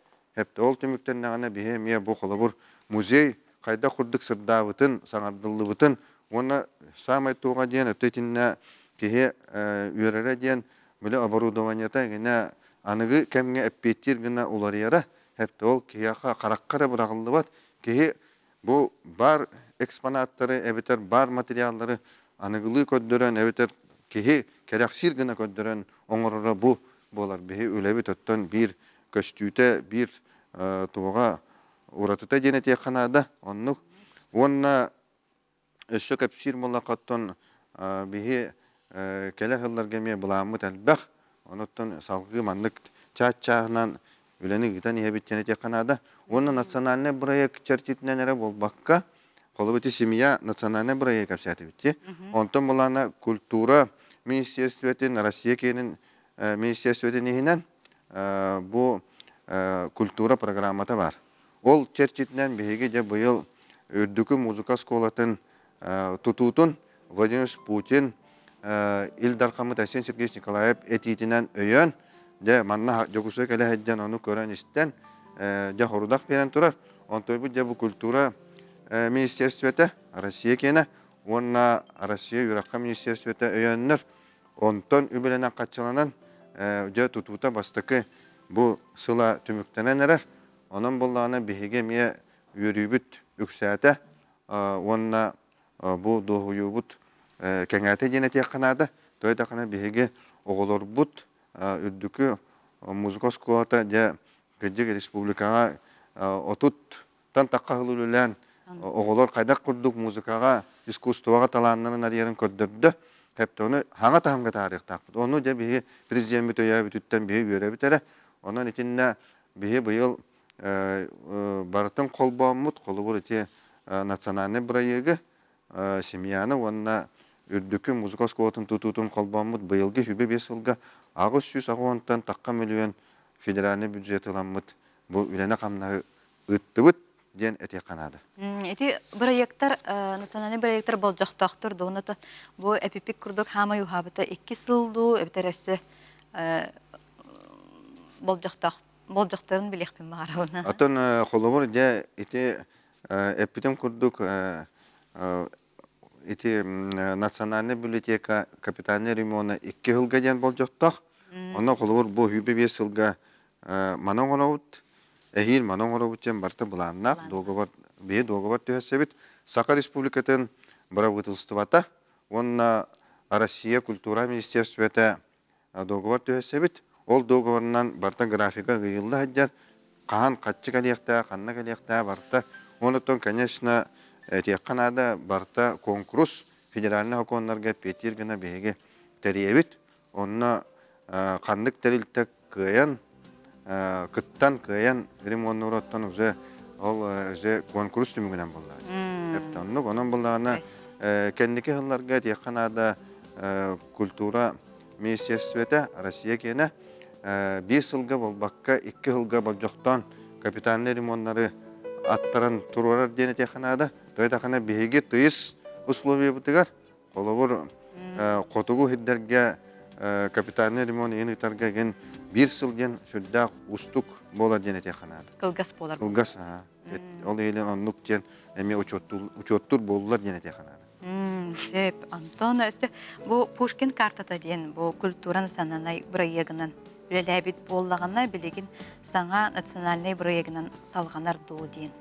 Ол түмүктэннэҕинэ биһи эмиэ бу холобур музей хайдах курдук сырдаабытын, саҥардыллыбытын уонна саамай туоҕа диэн өттө итиннэ киһи үөрэрэ диэн били оборудованиета эҥинэ аныгы кэмҥэ эппиэттиир гына уларыйара хэптэ ол киһиэхэ харахха эрэ быраҕыллыбат киһи бу баар экспонаттары эбэтэр баар материаллары аныгылыы көрдөрөн эбэтэр киһи кэрэхсиир гына көрдөрөн оҥороро бу буолар биһи үлэбит оттон биир көстүүтэ биир туоҕа уратыта диэн этиэххэ наада оннук уонна Өссө кэпсиир буоллахха, биһи кэлэр сылларга эмиэ былааммыт элбэх. Онуттан салгыы маннык чаас-чааһынан үлэни ыытан иһэбит диэн этиэххэ наада. Уонна национальнай бырайыак чэрчитинэн эрэ буолбакка, холобур ити семья национальнай бырайыак кэпсээтибит дии. Онтон былаана культура министерствотын, Россия киэнин министерствотын иһинэн бу культура программата баар. Ол чэрчитинэн биһиги дьэ быйыл Үрдүкү музыка оскуолатын тутуутун Владимир Путин Ил Дархаммыт Айсен Сергеевич Николаев этиитинэн өйөөн, дьэ манна Дьокуускай кэлэ сылдьан ону көрөн-истэн, дьэ хорудах биэрэн турар. Онтойбут дьэ бу культура министерствота Россия киэнэ уонна Россия үөрэххэ министерствота өйөөннөр, онтон үбүлэнэн-хаччыланан дьэ тутуута бастакы бу сыла түмүктэнэн эрэр. Онон буоллаҕына биһиги эмиэ үөрүүбүт үксээтэ уонна бу дуоһуйуубут кэҥээтэ диэн этиэххэ наада. Тоҕо диэтэххинэ биһиги оҕолорбут үрдүкү музыка оскуолата дьэ кырдьык республикаҕа 30-тан тахха сыл үлэлээн оҕолор хайдах курдук музыкаҕа, искусствоҕа талааннарын арыйарын көрдөрдө. Хэптэ ону хаҥа таһымга таһаарыахтаахпыт. Ону дьэ биһиги президеммит өйөөбүтүттэн биһи үөрэбит эрэ. Онон итиннэ Биһи быйыл барытын холбооммут, холобур ити национальнай бырайыагы, семьяны уонна үрдүкү музыка оскуолатын тутуутун холбооммут быйылгы 25 сылга 880-тан тахха мөлүйүөн федеральнай бюджет ыламмыт бу үлэни-хамнаһы ыыттыбыт диэн этиэххэ наада. Ити бырайыактар национальнай бырайыактар болдьохтоохтор дуо? Онно бу эпипик курдук хаамай уһаабыта икки сыл дуу эбэтэр өссө болдьохтоох болдьохторун билиэхпин баҕарабын. Оттон холобур дьэ ити эппитим курдук ити национальная библиотека капитальный ремона икки сылга диэн болдьохтоох. Онно холобур бу 25 сылга маны оҥоробут, эһиил маны оҥоробут диэн барыта былааннаах договор, биһи договор түһэрсэбит. Саха Республикатын бырабыыталыстыбата уонна Россия культура министерствота договор түһэрсэбит. Ол договорынан барыта графика ыйылла сылдьар. Хаһан хаччы кэлиэхтээх, ханна кэлиэхтээх барыта. Онтон, конечно, этиэххэ наада, барыта куонкурус федеральнай сокуоннарга эппиэттиир гына биһиги тэрийэбит. Онно ханнык тэрилтэ кыайан кыттан кыайан ремоннуур оттон уже ол уже куонкурус түмүгүнэн буолла. Оннук онон буллаҕына кэнники сылларга этиэххэ наада культура министерствота Россия киэнэ биир сылга буолбакка икки сылга болдьохтоон капитальнай ремоннары аттаран туруорар диэн этиэххэ наада. Тоҕо диэтэххинэ биһиги тыйыс условиябытыгар Холобур, хотугу сирдэргэ капитальный ремонт иһин ыытарга игин биир сыл диэн сүрдээх уустук буолар диэн этиэххэ наада. Кылгас буолар. Кылгас, ол иһин оннук диэн эмиэ учуоттуур буоллулар диэн этиэххэ наада. Сөп. Онтон өстө бу Пушкин картата диэн бу культура национальнай бырайыагынан үлэлээбит буоллаҕына, билигин саҥа национальнай бырайыагынан салҕанар дуо диэн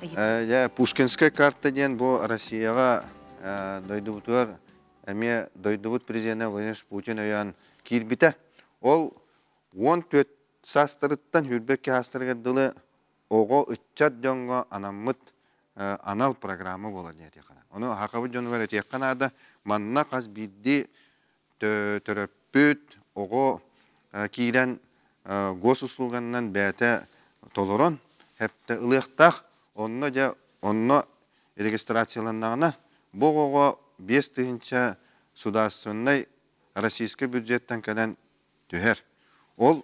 ыйытыы. Дьэ, Пушкинская карта диэн бу Россияҕа дойдубутугар эмиэ дойдубут президенэ Владимир Путин өйөөн киирбитэ. Ол 14 саастарыттан 22 саастарыгар дылы оҕо, ыччат дьоҥҥо анаммыт анал программа буолар диэн этиэххэ наада. Ону сахабыт дьонугар этиэххэ наада, манна хас биирдии төрөппүт оҕо киирэн госуслуганынан бэйэтэ толорон хэптэ ылыахтаах. Онно дьэ онно регистрацияланнаҕына бу оҕоҕо 5000 судаарственнай российскай бюджеттан кэлэн түһэр. Ол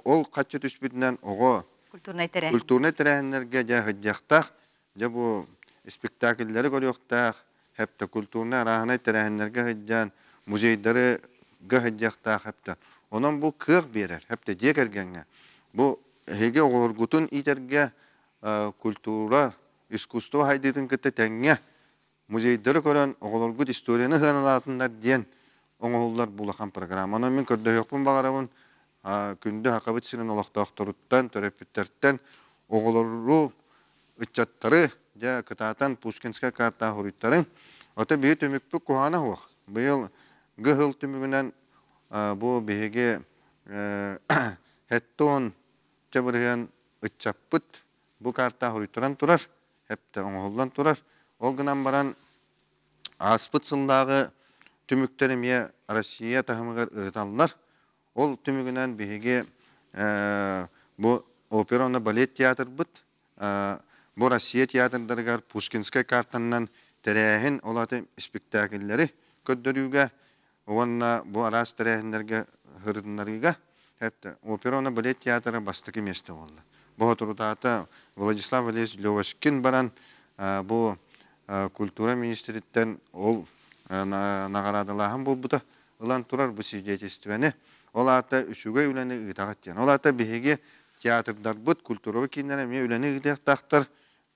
ол хаччы түспүтүнэн оҕо культурнай тэрээһин культурнай тэрээһиннэргэ дьэ сылдьыахтаах, дьэ бу спектакльлэри көрүөхтээх, хэптэ культурнай арааһынай тэрээһиннэргэ сылдьан, музейдарыга сылдьыахтаах хэптэ. Онон бу кыах биэрэр, хэптэ дьиэ кэргэҥҥэ. Бу эһиги оҕолоргутун иитэргэ культура, искусство сайдыытын кытта тэҥҥэ музейдары көрөн оҕолоргут историяны сыаналаатыннар диэн оҥоһуллар бу улахан программа. Онон мин көрдөһүөхпүн баҕарабын күндү Сахабыт сирин олохтоохторуттан, төрөппүттэртэн оҕолору, ыччаттары дьэ кытаатан Пушкинскай картаҕа суруйтарыҥ. Ото биһи түмүкпүт куһаҕана суох. Быйыл гы сыл түмүгүнэн бу биһиги хэттон чабырыһыан ыччаппыт бу картаҕа суруйтаран турар. эптэ оҥоһуллан турар. Ол гынан баран ааспыт сыллааҕы түмүктэр эмиэ Россия таһымыгар ырыталлар. Ол түмүгүнэн биһиги бу опера уонна балет театрбыт бу Россия театрдарыгар Пушкинскай картанан тэрээһин, ол аата спектакльлэри көрдөрүүгэ уонна бу араас тэрээһиннэргэ сырытыннарыыга опера уонна балет театра бастакы миэстэ буолла. Бу соторутаата Владислав Валерьевич Левочкин баран бу культура министриттэн ол наҕараадалааһын буолбута ылан турар бу свидетельствоны. Ол аата үчүгэй үлэни ыытаҕыт диэн. Ол аата биһиги театрдарбыт, культура кииннэрэ эмиэ үлэни ыытыахтаахтар,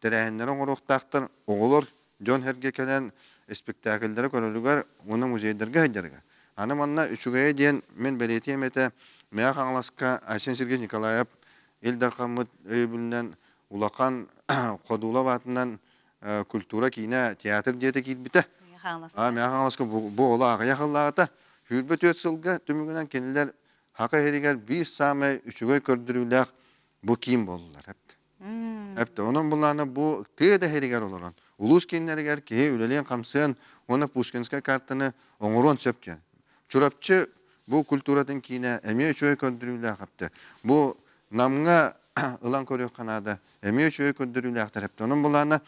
тэрээһиннэри оҥоруохтаахтар, оҕолор дьон-сэргэ кэлэн испиктээкиллэри көрөрүгэр уонна музейдарга сылдьарыгар. Аны манна үчүгэйэ диэн мин бэлиэтиэм этэ, Мэҥэ Хаҥаласка Айсен Сергеевич Николаев Ил Дархаммыт өйөбүлүнэн улахан Ходулов аатынан культура киинэ театр дьиэтэ киирбитэ. Мэҥэ Хаҥаласка бу оло аҕыйах сыллааҕыта 24 сылга түмүгүнэн кинилэр Саха сиригэр биир саамай үчүгэй көрдөрүүлээх бу киин буоллулар. Эптэ онон булаана бу тыа да иһигэр олорон, улуус кииннэригэр киһи үлэлиэн-хамсыан уонна Пушкинскай картаны оҥоруон сөп диэн. Чурапчы бу культуратын киинэ эмиэ үчүгэй көрдөрүүлээх эптэ. Бу Намҥа ылан көрүөххэ наада, эмиэ үчүгэй көрдөрүүлээхтэр эптэ. Онон булаана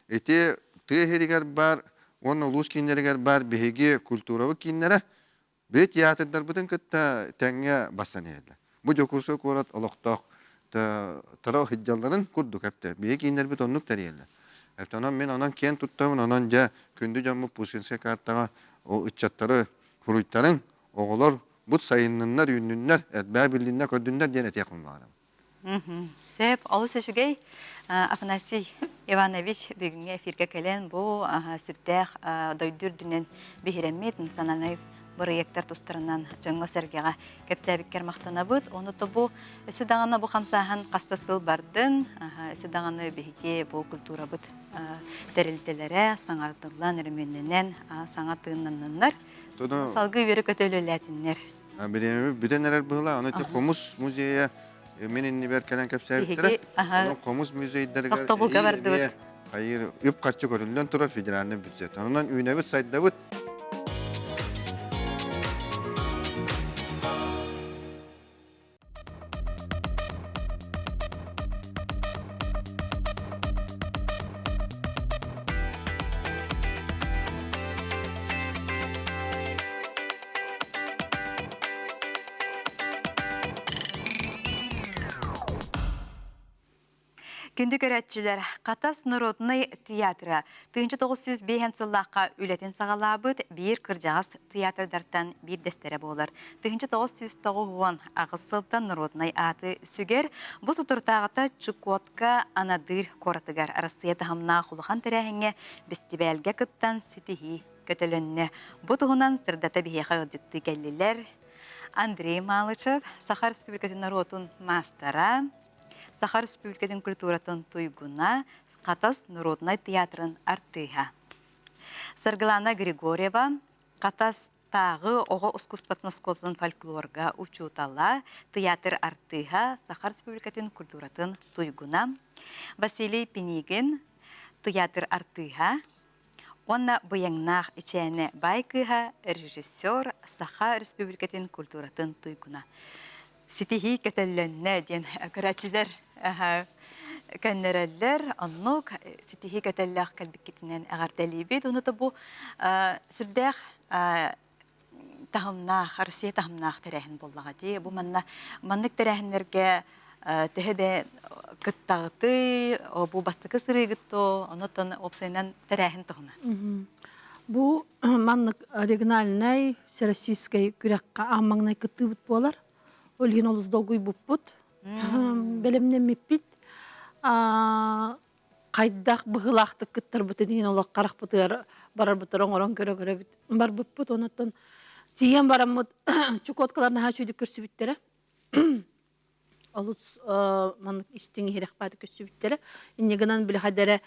ити тыа иһигэр баар уонна улуус кииннэригэр баар биһиги культурабыт кииннэрэ Бэйэ театрдарбытын кытта тэҥҥэ бассан иһэллэр. Бу Дьокуускай куорат олохтоох таро сылдьалларын курдук эптэ. Биһиги кииннэрбит оннук тэрийэллэр. Эптэ онон мин онон киэн туттабын, онон дьэ күндү дьоммут Пушкинскай картаҕа ол ыччаттары суруйтарыҥ, оҕолор бут сайынныннар, үүннүннэр, элбээ биллиннэр, көрдүннэр диэн этиэхпин баҕарабын. Сөп, олус үчүгэй. Афанасий Иванович бүгүҥҥү эфиргэ кэлэн бу сүрдээх дойду үрдүнэн биһирэммит национальнай бырайыактар тустарынан дьоҥҥо-сэргэҕэ кэпсээбиккэр махтанабыт. Ону то бу өссө даҕаны бу хамсааһын хаста сыл бардын, өссө даҕаны биһиги бу культурабыт тэрилтэлэрэ саҥардыллан, өрөмүөннэнэн, саҥа тыыннанныннар. Салгыы үөрэ-көтө үлэлээтиннэр. Бириэмэбит бүтэн эрэр быһыылаах. Ону ити хомус музейа мин иннибэр кэлэн кэпсээбиттэрэ. Онон хомус музейдарыгар Тохтобулга бардыбыт. хайыр үп-харчы көрүллэн турар федеральный бюджет. Онон үүнэбит, сайдабыт. Күндү көрөөччүлэр, Хатас народнай театра 1905 сыллаахха үлэтин саҕалаабыт биир кырдьаҕас театрдартан биирдэстэрэ буолар. 1998 сылтан народнай ааты сүгэр. Бу соторутааҕыта Чукотка Анадырь куоратыгар Арассыыйа таһымнаах улахан тэрээһиҥҥэ бэстибээлгэ кыттан ситиһии көтөлөннө. Бу туһунан сырдата биһиэхэ ыалдьыттыы кэллилэр. Андрей Малышев, Саха Республикатын норуотун маастара, Саха Республикатын культуратын туйгуна, Хатас народнай театрын артыыһа. Саргылана Григорьева, Хатастааҕы оҕо ускуствотын оскуолатын фольклорга учуутала, тыйаатыр артыыһа, Саха Республикатын культуратын туйгуна. Василий Пинигин, тыйаатыр артыыһа, уонна Быйаҥнаах Ичээнэ баай кыыһа, режиссер, Саха Республикатын культуратын туйгуна. Ситиһии көтөллөннө диэн көрөөччүлэр көннөрөллөр. Оннук ситиһии көтөллөөх кэлбиккитинэн эҕэрдэлиибит. Ону бу сүрдээх таһымнаах, Россия таһымнаах тэрээһин буоллаҕа дии. Бу манна маннык тэрээһиннэргэ төһө бэ кыттаҕытый, бу бастакы сырыыгыт то, онотон уопсайынан тэрээһин туһуна. Бу маннык региональнай всероссийскай күрэххэ аан маҥнай кыттыыбыт буолар. Ол иһин олус долгуйбуппут, бэлэмнэммиппит. Хайдах быһыылаахтык кыттарбытын иһин олох харахпытыгар барарбытыгар оҥорон көрө-көрөбүт барбыппыт. Онуттан тиийэн бараммыт Чукоткалар наһаа үчүгүйдүк көрсүбүттэрэ. Олус маннык истиҥ иһирэх бааты көрсүбүттэрэ. Инньэ гынан били хайда эрэ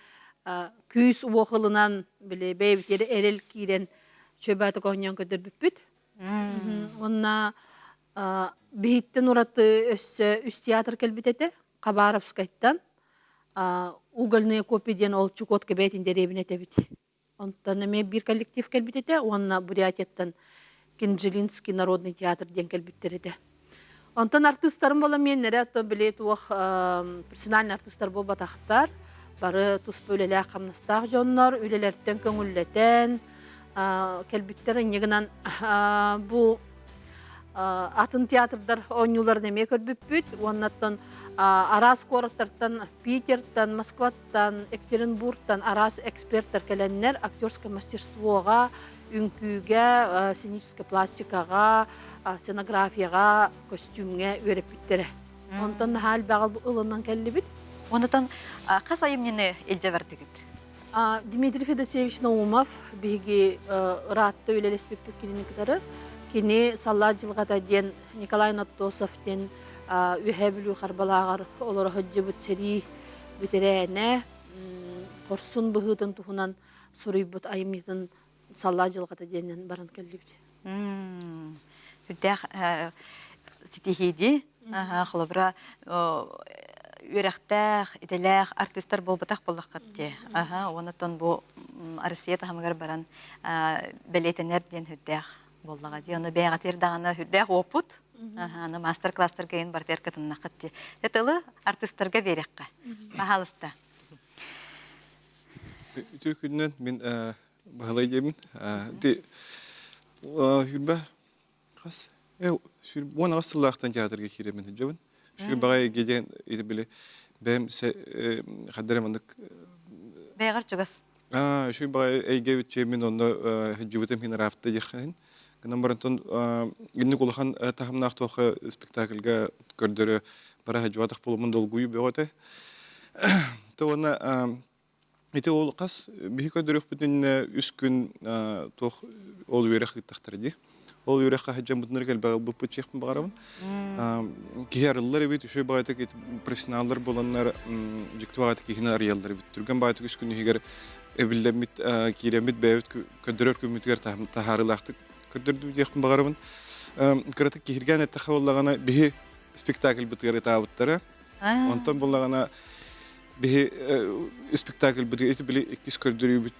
күүс-уох ылынан били бэйэбитигэр эрэл киирэн үчүгэй баатык оонньоон көрдөрбүппүт. Уонна биһиттэн ураты өссө үс театр кэлбит этэ. Хабаровскайтан Угольные копии диэн ол Чукотка бэйэтин дэриэбинэ этэбит. Онтон эмиэ биир коллектив кэлбит этэ уонна Бурятияттан Кинджилинский народный театр диэн кэлбиттэр этэ. Онтон артыыстарым буола миэннэрэ оттон били туох профессиональный артыыстар буолбатахтар. Бары туспа үлэлээх-хамнастаах дьоннор, үлэлэртэн көҥүллэтэн кэлбиттэр. Инньэ гынан бу атын театрдар оонньууларын эмиэ көрбүппүт. Уоннаттан араас куораттартан Питертан, Москваттан, Екатеринбургтан араас эксперттэр кэлэннэр актерское мастерствоҕа, үҥкүүгэ, сценическэй пластикаҕа, сценографияҕа, костюмҥа үөрэппиттэрэ. Онтон наһаа элбэҕи ылынан кэллибит. Онтон хас айымньыны илдьэ бардыгыт? Дмитрий Федосеевич Наумов биһиги ыраатта үлэлэспиппит кинини кытары. Кини Саллаат дьылҕата диэн Николай Наттосов диэн Үөһээ Бүлүү Харбалааҕар олоро сылдьыбыт сэрии бэтэрээнэ хорсун быһыытын туһунан суруйбут айымньытын Саллаат дьылҕата диэнинэн баран кэллибит. Сүрдээх ситиһии дии. Холобура, үөрэхтээх, идэлээх артыыстар буолбатах буоллаххыт дии. Уонна бу Россия таһымыгар баран бэлиэтэнэр диэн сүрдээх буоллаҕа дии. Ону бэйэҕитигэр даҕаны сүрдээх уопут. Аны мастер-класстарга иһин барытыгар кытыннаххыт дии. Тылы артыыстарга биэриэххэ. Пожалуйста. Үтүө күнүнэн мин Баһылай диэмин. Ити хүрбэ хас 18 сыллаахтан театрга киирэммин сылдьабын. Үчүгэй баҕайы диэн ити били бэйэм хаддара маннык Бэйэҕэр чугас. Үчүгэй баҕайы эйгэбит чиэммин онно сылдьыбытым иһин ыраапта диэххин. Гынан барантон инник улахан таһымнаах туохха спектакльга көрдөрө бара сылдьыбатах буолуммун долгуйуу бөҕөтө. То уонна Ити ол хас биһи көрдөрүөхпүт иннинэ үс күн туох ол үөрэх ыыттахтара дии. Ол үөрэххэ сылдьаммытыннар элбэҕи ылбыппыт диэхпин баҕарабын. Киһи арыллар эбит, үчүгэй баҕайытык профессионаллар буоланнар дьикти баҕайытык киһини арыйаллар эбит. Түргэн баҕайытык үс күн иһигэр эбиллэммит, киирэммит бэйэбит көрдөрөр күммүтүгэр таһаарыылаахтык көрдөрдүбүт диэхпин баҕарабын. Кыратык киһиргээн эттэххэ буоллаҕына, биһи спектакльбытыгар ытаабыттара. Онтон буоллаҕына биһи спектакльбытыгар ити били иккис көрдөрүүбүт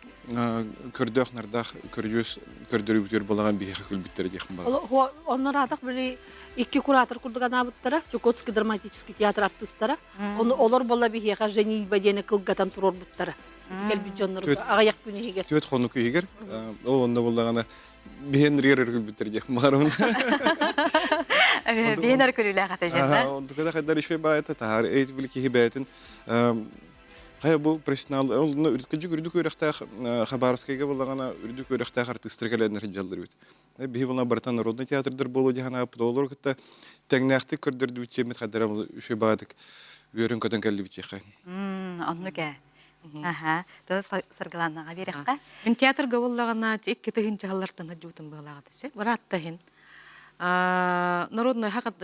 көрдөөх нардаах көрдьүөс көрдөрүүбүтүгэр балаҕан биһиэхэ күлбүттэрэ диэхпин баҕарабын. Онно ыраатах били икки куратор курдук анаабыттара Чукотский драматический театр артыыстара. Ону олор буолла биһиэхэ Женильба диэни кылгатан туруорбуттара. Кэлбит дьоннорго аҕыйах күн иһигэр. Түөрт хонук иһигэр. Ол онно буоллаҕына биһиэн ригэр күлбүттэр диэх баҕарабын. Биһин көрүүлээх этэ диэн. Онтукада хайдар еще баайта таһаар эйт били киһи бэйэтин хайа бу профессионал ол үрдүк үрдүк үөрэхтээх Хабаровскайга буллаҕына үрдүк үөрэхтээх артыыстар кэлэннэр сылдьаллар эбит. Биһи була барыта народный театрдар буолуо диэн санаабыт олору кытта тэҥнээхтик көрдөрдүбүт чиэммит хайдара үчүгэй баҕатык үөрэн көтөн кэллибит диэххэ. Оннук ээ. Аха, то саргыланнаҕа биэрэххэ. Мин театрга буоллаҕына икки тыһыынча сыллартан сылдьыбытым быһыылааҕа этэ. Быраатта иһин. Народный хакат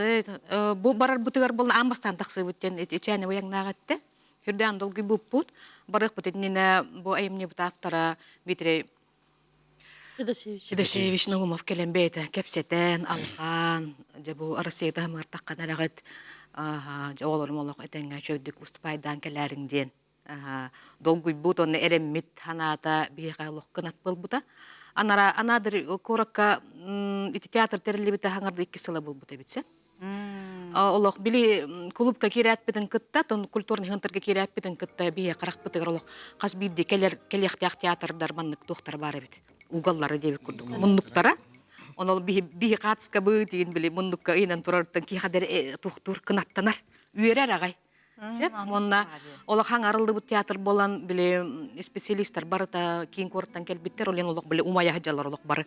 бу барарбытыгар буолла аан бастаан тахсыбыт диэн ичээни уйаҥнаах этте. Хүрдээн долгуйбуппут. Барыахпыт иннинэ бу айымньыбыт автора Дмитрий Федосеевич. Федосеевич Наумов кэлэн бэйэтэ кэпсэтэн, алҕаан, дьэ бу Россия таһымыгар таххан эрэҕит, дьэ оҕолорум олох этэҥҥэ үчүгэйдик уступайдаан кэлээриҥ диэн долгуйбут уонна эрэммит санаата биһиэхэ олох кынат буолбута. Анара Анадырь куоракка ити театр тэриллибитэ хаҥарда икки сыла буолбута эбит сөп. Олох били клубка киирээппитин кытта, тон культурный центрга киирээппитин кытта биһи харахпытыгар олох хас биирдии кэлэр кэлиэхтээх театрдар маннык туохтара баар эбит. Угаллара диэбит курдук. Муннуктара. Онол биһи биһи хаацкабыт диин били муннукка ыйынан турарыттан киһи тухтуур кынаттанар. Үөрэр аҕай. Сөп. Уонна улахан арыллыбыт театр буолан, били специалистар барыта киин куораттан кэлбиттэр, ол олох били умайа сылдьаллар олох бары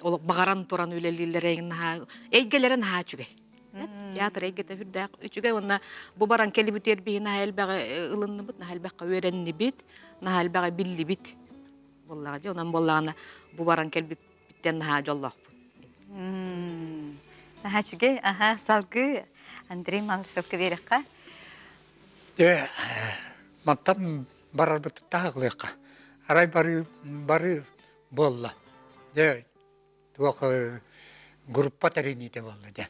олох баҕаран туран үлэлииллэр наһаа эйгэлэрэ наһаа үчүгэй. Театр эйгэтэ үрдээх үчүгэй уонна бу баран кэлибитигэр биһи наһаа элбэҕи ылынныбыт, наһаа элбэххэ үөрэннибит, наһаа элбэҕи биллибит буоллаҕа дии. Онон буоллаҕына бу баран кэлбит Биттэн наһаа дьоллоохпут. Наһаа үчүгэй. Аха, салгыы Андрей Малышевка биэрэххэ. Дьэ, мантан барарбытыттан аҕылыахха. Арай бары бары буолла. Дьэ, туох группа тэриниитэ буолла дьэ.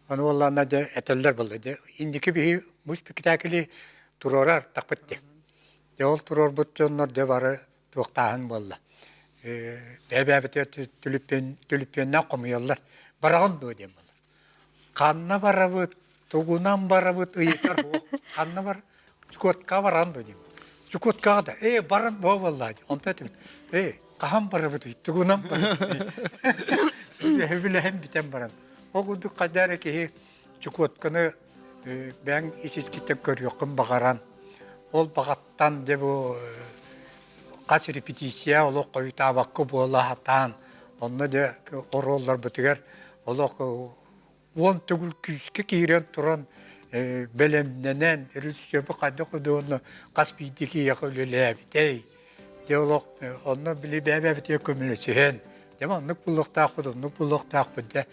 Ону буоллаҕына дьэ этэллэр буолла дьэ инники биһи бу спектакли туруорар тахпыт дьэ. Дьэ ол туруорбут дьоннор дьэ бары туохтааһын буолла. Бэйэ-бэйэбитигэр түлүпүөннээх хомуйаллар. Бараҕын дуо диэн буолар. Ханна барабыт, тугунан барабыт ыйытар суох. Ханна бар Чукоткаҕа бараҕын дуо диэн. Чукоткаҕа да ээ баран буо буоллаа дии. Онто этим ээ хаһан барабытый, тугунан барабытый. Үлэһэн бүтэн баран. Ол курдук хайда эрэ киһи Чукотканы бэйэҥ ис-искиттэн көрүөххүн баҕаран, ол баҕаттан дьэ бу хас репетиция олох хойутаабакка буола сатаан, онно дьэ оруолларбытыгар олох уон төгүл күүскэ киирэн туран бэлэмнэнэн, режиссербут хайдах уонна хас биирдии киһиэхэ үлэлээбитэй. Дьэ олох онно били бэйэ-бэйэбитигэр көмөлөсүһэн, дьэ маннык буолуохтаахпыт, оннук буолуохтаахпыт дьэ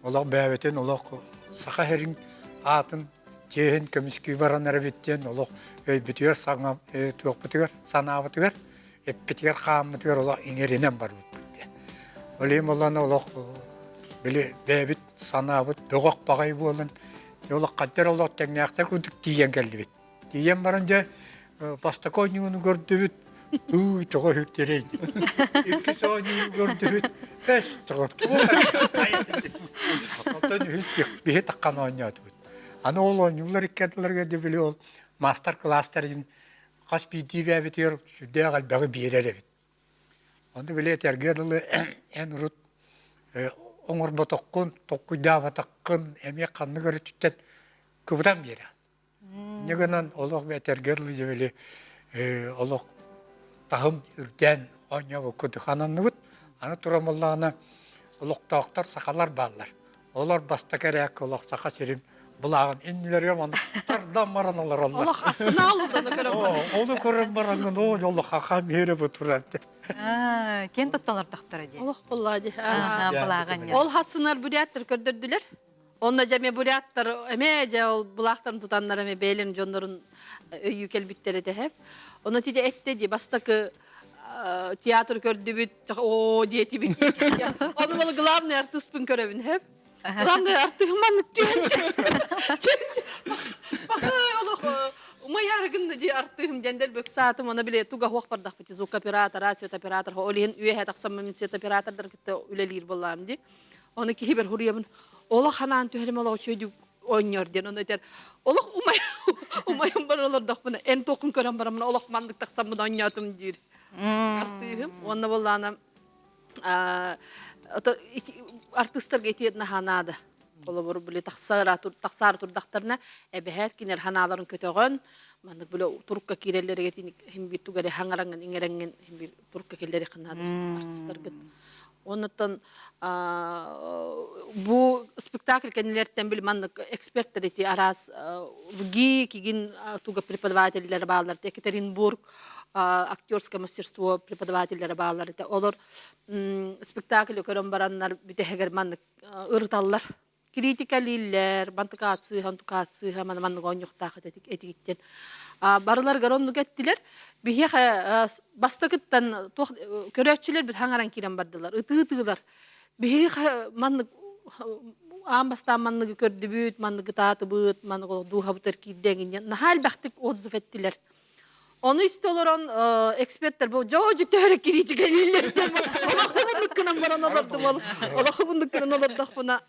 Олох бэйэбитин олох саха сирин аатын чиэһин көмүскүү баран эрэбит диэн олох өйбүтүгэр саҥа туохпутугар санаабытыгар эппитигэр хааммытыгар олох иҥэринэн барбыппыт диэн. Ол иһин буоллаҕына олох били бэйэбит санаабыт бөҕөх баҕайы буолан олох хаддар олох тэҥнээхтэр курдук тиийэн кэллибит. Тиийэн баран дьэ бастакы оонньууну көрдүбүт, ыы тоҕо үһүктэрэй Иккис оонньууну көрдүбүт, эс тоҕо Оттон үһүс биһи таххан оонньоотубут. Аны ол оонньуулар икки ардыларыгар дьэ били ол маастар-кылаастарын хас биирдии бэйэбитигэр сүрдээх элбэҕи биэрэр эбит. Ону били этэргэ дылы эн урут оҥорботоххун, толкуйдаабатаххын эмиэ ханнык өрүтүттэн кыбытан биэрэҕин. Инньэ гынан олох этэргэ дылы били олох таһым үрдээн оонньообуккут ананныбыт. Аны туран буоллаҕына олохтоохтор сахалар бааллар. Олор бастакы эрээккэ олох Саха сирин былааҕын иннилэригэр маннык тардан баран олороллор. Олох астына олордону көрөн баран. Ону көрөн бараҥҥын оо олох хаха миэрэ бу турар. Киэн туттан олордохторо дии. Олох буоллаа дии. Былааҕын. Ол хасынар буряттар көрдөрдүлэр. Онно дьэ эмиэ буряттар эмиэ дьэ ол былаахтарын тутаннар эмиэ бэйэлэрин дьоннорун өйүү кэлбиттэр этэ һэ. Ону тиде этте дии бастакы театр көрдүбүт оо диэтибит. Ону ол главный артыспын көрөбүн һэ. Главный артыһым маннык түһэн олох умайаары гынна дии артыһым диэн дэлби ыксаатым она били туга хуох бардахпыт звукооператора светооператор ол иһин үөһэ тахсаммын мин светооператордар кытта үлэлиир буоллаам дии Оны киһибэр хуруйабын олох ханаан түһэрим олох үчүгэйдик оонньоор диэн ону этэр олох умай умайан баран олордохпуна эн туоххун көрөн бараммын олох маннык тахсаммын оонньоотум диир артыыһым уонна буоллаана. Артыыстарга ити наһаа наада. Холобур, били тахсаара тахсаары турдахтарына, эбэһээт кинилэр ханааларын көтөҕөн, маннык били турукка киирэллэригэр иһин биир тугу эрэ хаҥараҥҥын, иҥэрэҥҥин иһин биир турукка киллэриэххин наада артыыстаргын. Оннуттан бу спектакль кэннилэриттэн били маннык эксперттэр ити араас ВГИ кигин туга преподавателлэр бааллар Екатеринбург актерское мастерство преподавателлэрэ бааллар этэ. Олор спектакль көрөн бараннар бүтэһигэр маннык ырыталлар. Критикалииллэр, бантыкаат сыыһа, онтукаат сыыһа, маны маннык оонньуохтаах этигиттэн. Барыларыгар оннук эттилэр. Биһиэхэ бастакыттан туох көрөөччүлэр бит хаҥаран киирэн бардылар. Ытыы-ытыылар. Биһиги маннык аан бастаан манныгы көрдүбүт, манныгы таатыбыт, маннык олох дууһабытыгар киирдэ эҥин наһаа элбэхтик отзыв эттилэр. Ону истэ олорон эксперттэр бу дьоо дьүтөөрө кириитикэлииллэр диэн олоххубуннук гынан баран олордум ол олоххубуннук гынан олордохпуна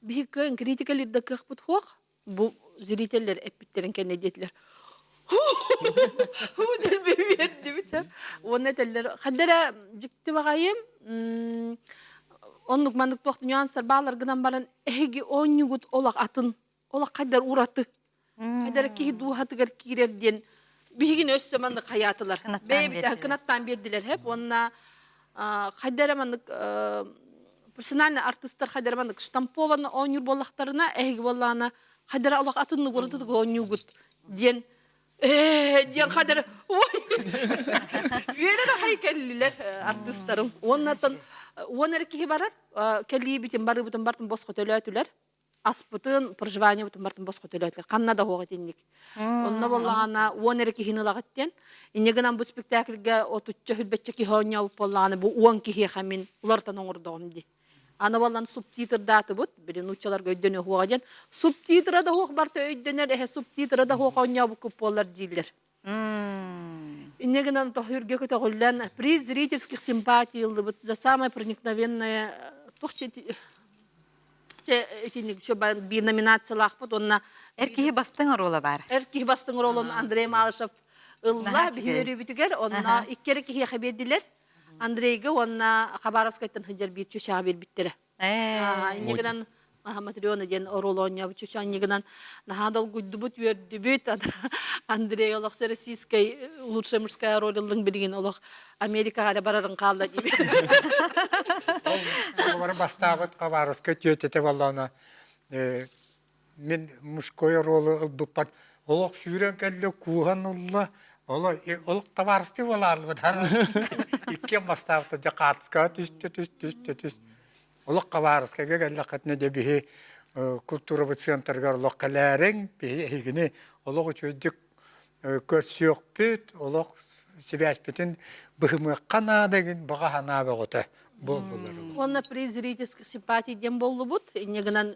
биһи кыайан критикалиир да кыахпыт суох бу зрителлэр эппиттэрин кэннэ диэтилэр хуу дэлби үөрдүбүт уонна этэллэр ханна эрэ дьикти баҕайым оннук маннык туох нюанстар баалар гынан баран эһиги оонньуугут олох атын олох хайдар ураты хайдар киһи дууһатыгар киирэр диэн биһигини өссө маннык хайаатылар бэйэбит кынаттаан биэрдилэр хэп уонна хайда эрэ маннык персональный артистар хайда эрэ маннык штампованно оонньуур буоллахтарына эһиги буоллаҕына хайда эрэ олох атыннык уратытык оонньуугут диэн ээ диэн хайда эрэ үөрэн ахай кэллилэр артистарым уонна уон эрэ киһи барар кэлиибитин барыыбытын бартын босхо төлөөтүлэр аспытын, проживаниебытын бартын босхо төлөөтүлэр. Ханна да суох итинник. Онно буоллаҕына уон эрэ киһини ылаҕыт диэн. Инньэ гынан бу спектакльга отучча хүрбэччэ киһи оонньообут буоллаҕына бу уон киһиэхэ мин уларытан оҥордоҕум дии. Аны буоллан субтитрдаатыбыт, били нууччаларга өйдөнүө суоҕа диэн. Субтитра да суох барта өйдөнөр, эһэ субтитра да суох оонньообуккут буоллар дииллэр. Инньэ гынан тоһүүргэ көтөҕүллэн приз зрительских симпатий ыллыбыт за самое проникновенное туох чэ итинник биир номинациялаахпыт уонна Эр киһи бастыҥ оруола баар. Эр киһи бастыҥ оруолун Андрей Малышев ылла биһи үөрүүбүтүгэр онно икки эрэ киһиэхэ биэрдилэр. Андрейга уонна Хабаровскайтан сылдьар биир чучаҕа биэрбиттэрэ. Инньэ гынан Матрена диэн оруол оонньообут чуча инньэ гынан наһаа долгуйдубут, үөрдүбүт. Андрей олох российскай лучшая мужская роль ыллыҥ билигин олох Америкаҕа эрэ барарын хаалла диибит. Ол бастаабыт Хабаровскай түөтэтэ буоллаҕына мин мужской оруолу ылбыппар олох сүүрэн кэллэ кууһан ылла олох табаарыстыы буолаарлыбыт иккиэн бастаабыта дьэ хаартыскаҕа түстэ түс түстэ түс олох хабаарыскайга кэллэххитинэ дьэ биһи культурабыт центрыгар олох кэлээриҥ биһи эһигини олох үчүгэйдик көрсүөхпүт олох сибээспитин быһымыахха наада игин баҕа санаа бөҕөтө буоллулар. Уонна приз зрительских симпатий диэн буоллубут. Инньэ гынан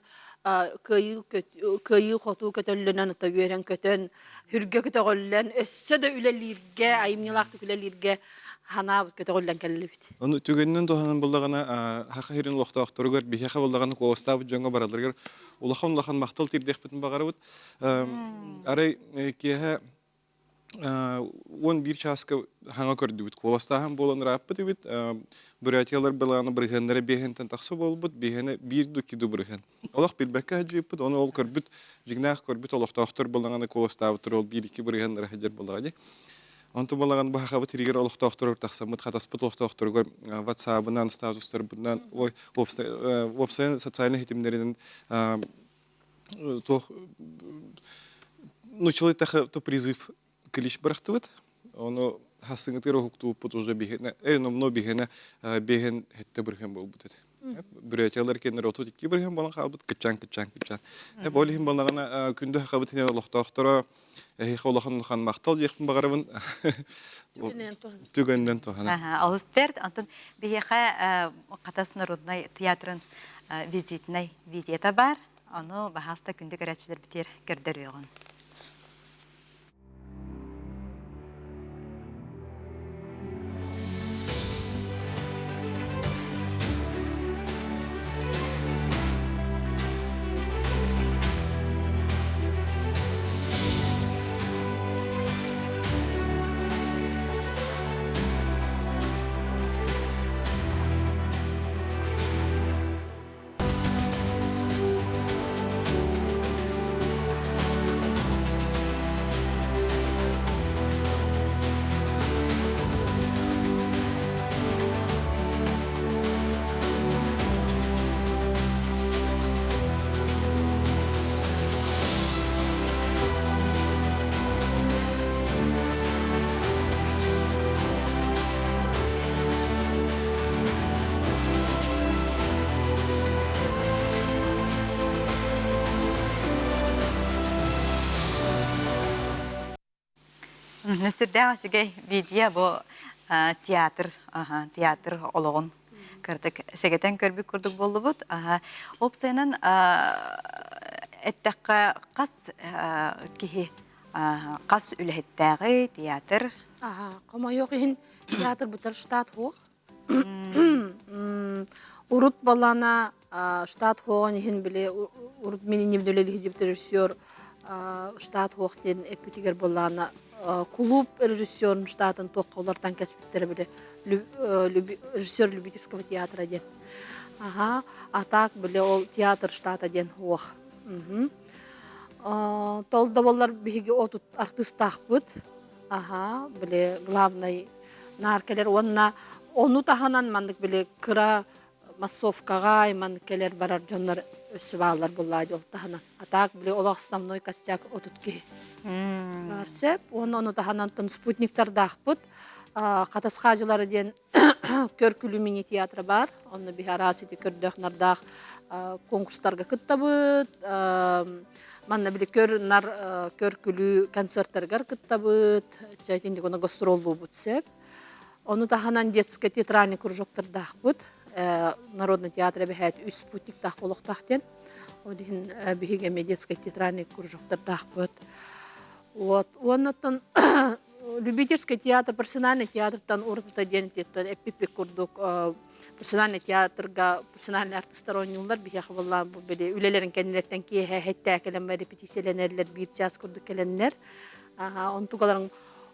кыайыы кыайыы хотуу көтөллөнөн ото үөрэн көтөн хүргэ көтөҕүллэн өссө да үлэлииргэ айымньылаахтык үлэлииргэ ханаабыт көтөҕүллэн кэллибит. Ону түгэнинэн туһанан буллаҕына Саха сирин олохтоохторугар биһиэхэ буллаҕына куоластаабыт дьоҥҥо бараларыгар улахан улахан махтал тиэрдиэхпитин баҕарабыт. Арай киэһэ 11 чааска хаҥа көрдүбүт. Куоластааһын буолан ырааппыт эбит. Бурятиялар былааны бырыһыаннара биэһинтэн тахса буолбут. Биэһинэ биир ду икки ду бырыһыан. Олох билбэккэ сылдьыбыппыт. Ону ол көрбүт, дьиҥнээх көрбүт олохтоохтор балаҕаны куоластаабыттар ол биир-икки бырыһыаннара сылдьар буоллаҕа дии. Онтон балаҕан баһахабыт иригэр олохтоохторугар тахсаммыт, хатаспыт олохтоохторугар ватсабынан, статустарбытынан, ой, уопсайын социальнай ситимнэринэн туох нуччалыы то призыв клич бырахтыбыт ону хассыҥытыгар уһуктубуппут уже биһиэнэ э номно биһиэнэ биэһин хэтте бырыһыан буолбут этэ бүрэтиялар кэннэр 32 бырыһыан буолан хаалбыт кыччаан кыччаан кыччаан ол иһин буоллаҕына күндү хахабыт иһин олохтоохторо эһиэхэ улахан улахан махтал диэхпин баҕарабын түгэнинэн туһана олус бэрт онтон биһиэхэ Хатас народнай театрын визитнэй видеота баар. Ону баһаалта күндү көрөөччүлэрбитигэр көрдөрүөҕүҥ. Сүрдээх үчүгэй видео бу театр, театр олоҕун кырдык сэгэтэн көрбүт курдук буоллубут. Опсайынан эттэххэ хас киһи хас үлэһиттээҕи театр? Хомойуох иһин театр бутар штат суох. Урут балана штат хуоҕун иһин били урут мин иннибин үлэлиһдьибит режиссер штат хуох диэн эппитигэр буоллаана кулууп режиссерун штатын туохха улартан кэспиттэрэ били режиссер любительского театра диэн. Аха, а так били ол театр штата диэн хуох. Тол да боллар биһиги отут артыыстаахпыт. Аха, били главный наар кэлэр уонна ону таһынан маннык били кыра массовкаҕа маннык кэлэр барар дьоннор өссө бааллар буллаа ол таһынан. А так били олох основной костяк 30 киһи. Бар сөп. Уонна ону таһынан спутниктардаахпыт. Хатас хаадьылары диэн Көр-күлүү мини-театра баар. Онно биһи араас ити көрдөөх-нардаах конкурстарга кыттабыт. Манна били көр-нар көр-күлүү концерттарыгар кыттабыт. Чэ, итинник ону гастроллуубут сөп. Ону таһынан детскай театральный кружоктардаахпыт. Народный театр эбэһээт үс спутниктаах олохтоох диэн. Ол иһин биһиги эмиэ детскай театральный кружоктардаахпыт. Вот. Уоннаттан любительский театр, профессиональный театртан уратыта диэн эппиппит курдук профессиональный театрга профессиональный артистар оонньууллар биһиэхэ буоллаан бу били үлэлэрин кэннилэриттэн киэһэ хэттээ кэлэн репетициялэнэллэр биир час курдук кэлэннэр онтугаларын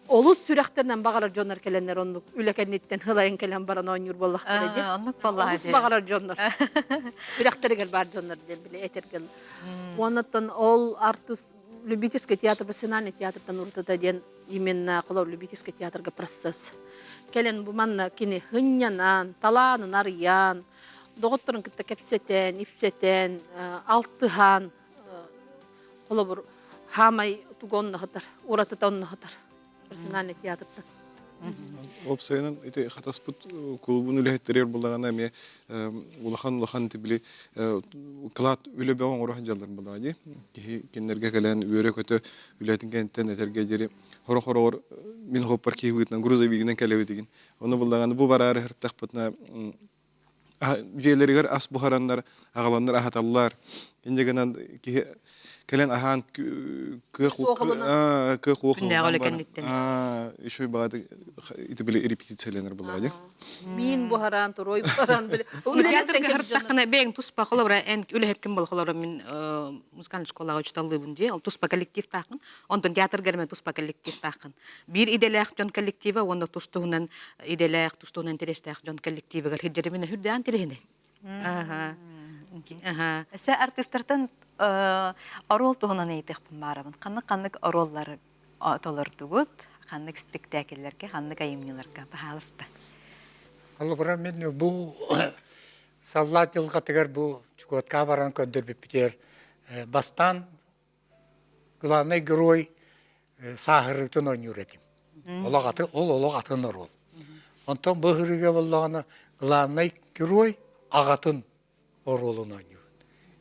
олус сүрэхтэринэн баҕарар дьоннор кэлэннэр оннук үлэ кэнниттэн ылайын кэлэн баран оонньуур буоллахтара дии оннук буоллаҕа олус баҕарар дьоннор сүрэхтэригэр баар дьоннор диэн били этэргэн уоннаттан ол артист любительский театр профессиональный театртан уратыта диэн именно холор любительский театрга процесс кэлэн бу манна кини һынньанан талаанын арыйан доҕотторун кытта кэпсэтэн ипсэтэн алтыһан холобур хаамай тугу онноһутар уратыта онноһутар персональный театртан. Уопсайынан ити хатаспыт кулубун үлэһиттэригэр буллаҕына эмиэ улахан улахан ити били кылаат үлэ бөҕө оҥоро сылдьаллар буоллаҕа дии. Киһи кинилэргэ кэлэн үөрэ-көтө үлэтин кэнниттэн этэргэ диэри хоро-хороҕор мин хоппар киһи быһыытынан грузовигынан кэлэбит игин. Ону буллаҕына бу бараары сырыттахпытына дьиэлэригэр ас буһараннар, аҕаланнар аһаталлар. Инньэ гынан киһи кэлэн аһаан кыах кыах уох Күннээҕи үлэ кэнниттэн. Еще баҕаты ити били репетицияланар буоллаҕа дии. Миин буһаран, туруой буһаран били. Театрга хартаххына бэйэҥ туспа холобура эн үлэһиккин бол холобура мин музыкальный школаҕа учуталлыыбын дии. Ол туспа коллективтааххын. Онтон театрга эрэ туспа коллективтааххын. Биир идэлээх дьон коллектива уонна тус туһунан идэлээх, тус туһунан интэриэстээх дьон коллективыгар сирдэрибин үрдээн тириһини. Аха. Аха. Өссө артыыстартан оруол туһунан ыйытыахпын баарабын. Ханнык-ханнык оруоллары толордугут? Ханнык спектакльлэргэ, ханнык айымньыларга? Баһаалыста. Холобура мин бу саллаат дьылҕатыгар бу Чукоткаҕа баран көрдөрбүппүтүгэр бастаан главный герой сааһырыытын оонньуур этим. Олох аты, ол олох атын оруол. Онтон бу ыһырыыга буоллаҕына главный герой аҕатын оруолун оонньуубут.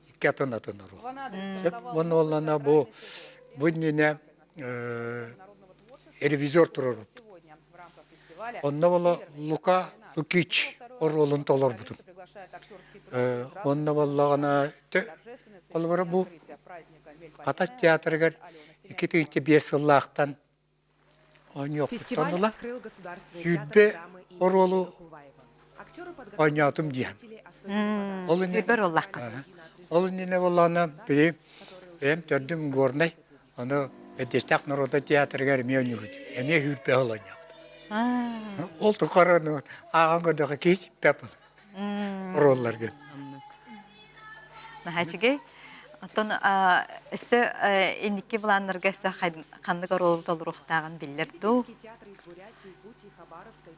Икки атын атын оруол. Сөп уонна уоллана бу бу иннинэ ревизор турарбыт. Онно буола Лука Лукич оруолун толорбутум. Онно буоллаҕына Холобура бу Хатас театрыгар 2005 сыллаахтан оонньуохпуттан ыла 20 оруолу оонньоотум диэн. Ол иннинэ Ол иннинэ буоллаҕына били бэйэм төрдүм Горнай, ону Бэрдиэстээх народнай театрыгар эмиэ оонньуубут. Эмиэ 20 сыл оонньообут. Ол тухары ааҕан көрдөххө киһи сиппэт оруолларгын. Наһаа үчүгэй. Оттон өссө инники планнарга өссө ханнык оруолу толоруохтааҕын биллэр дуу?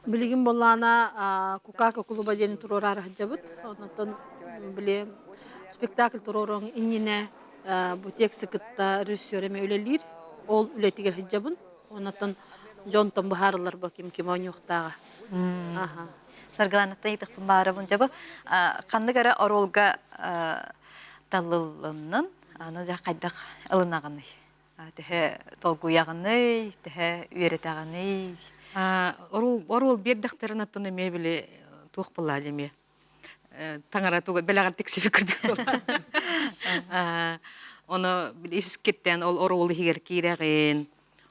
Билигин буоллаана Кукака кулуба диэн туруораары сылдьабыт. Онтон били спектакль туруоруоҥ иннинэ бу текси кытта режиссер эмиэ үлэлиир. Ол үлэтигэр сылдьабын. Онтон дьонтон быһаарыллар бу ким ким оонньуохтааҕа. Аха. Саргылаанаттан ыйытыахпын баарабын. Дьэ бу ханнык эрэ оруолга талылыннын, аны дьэ хайдах ылынаҕыный? Төһө толкуйаҕыный, төһө үөрэтэҕиний? Оруол оруол биэрдэхтэрин оттон эмиэ били туох буоллаа эмиэ таҥара туга бэлэҕэр тиксибит курдук буолла. Ону били искиттэн ол оруол иһигэр киирэҕин,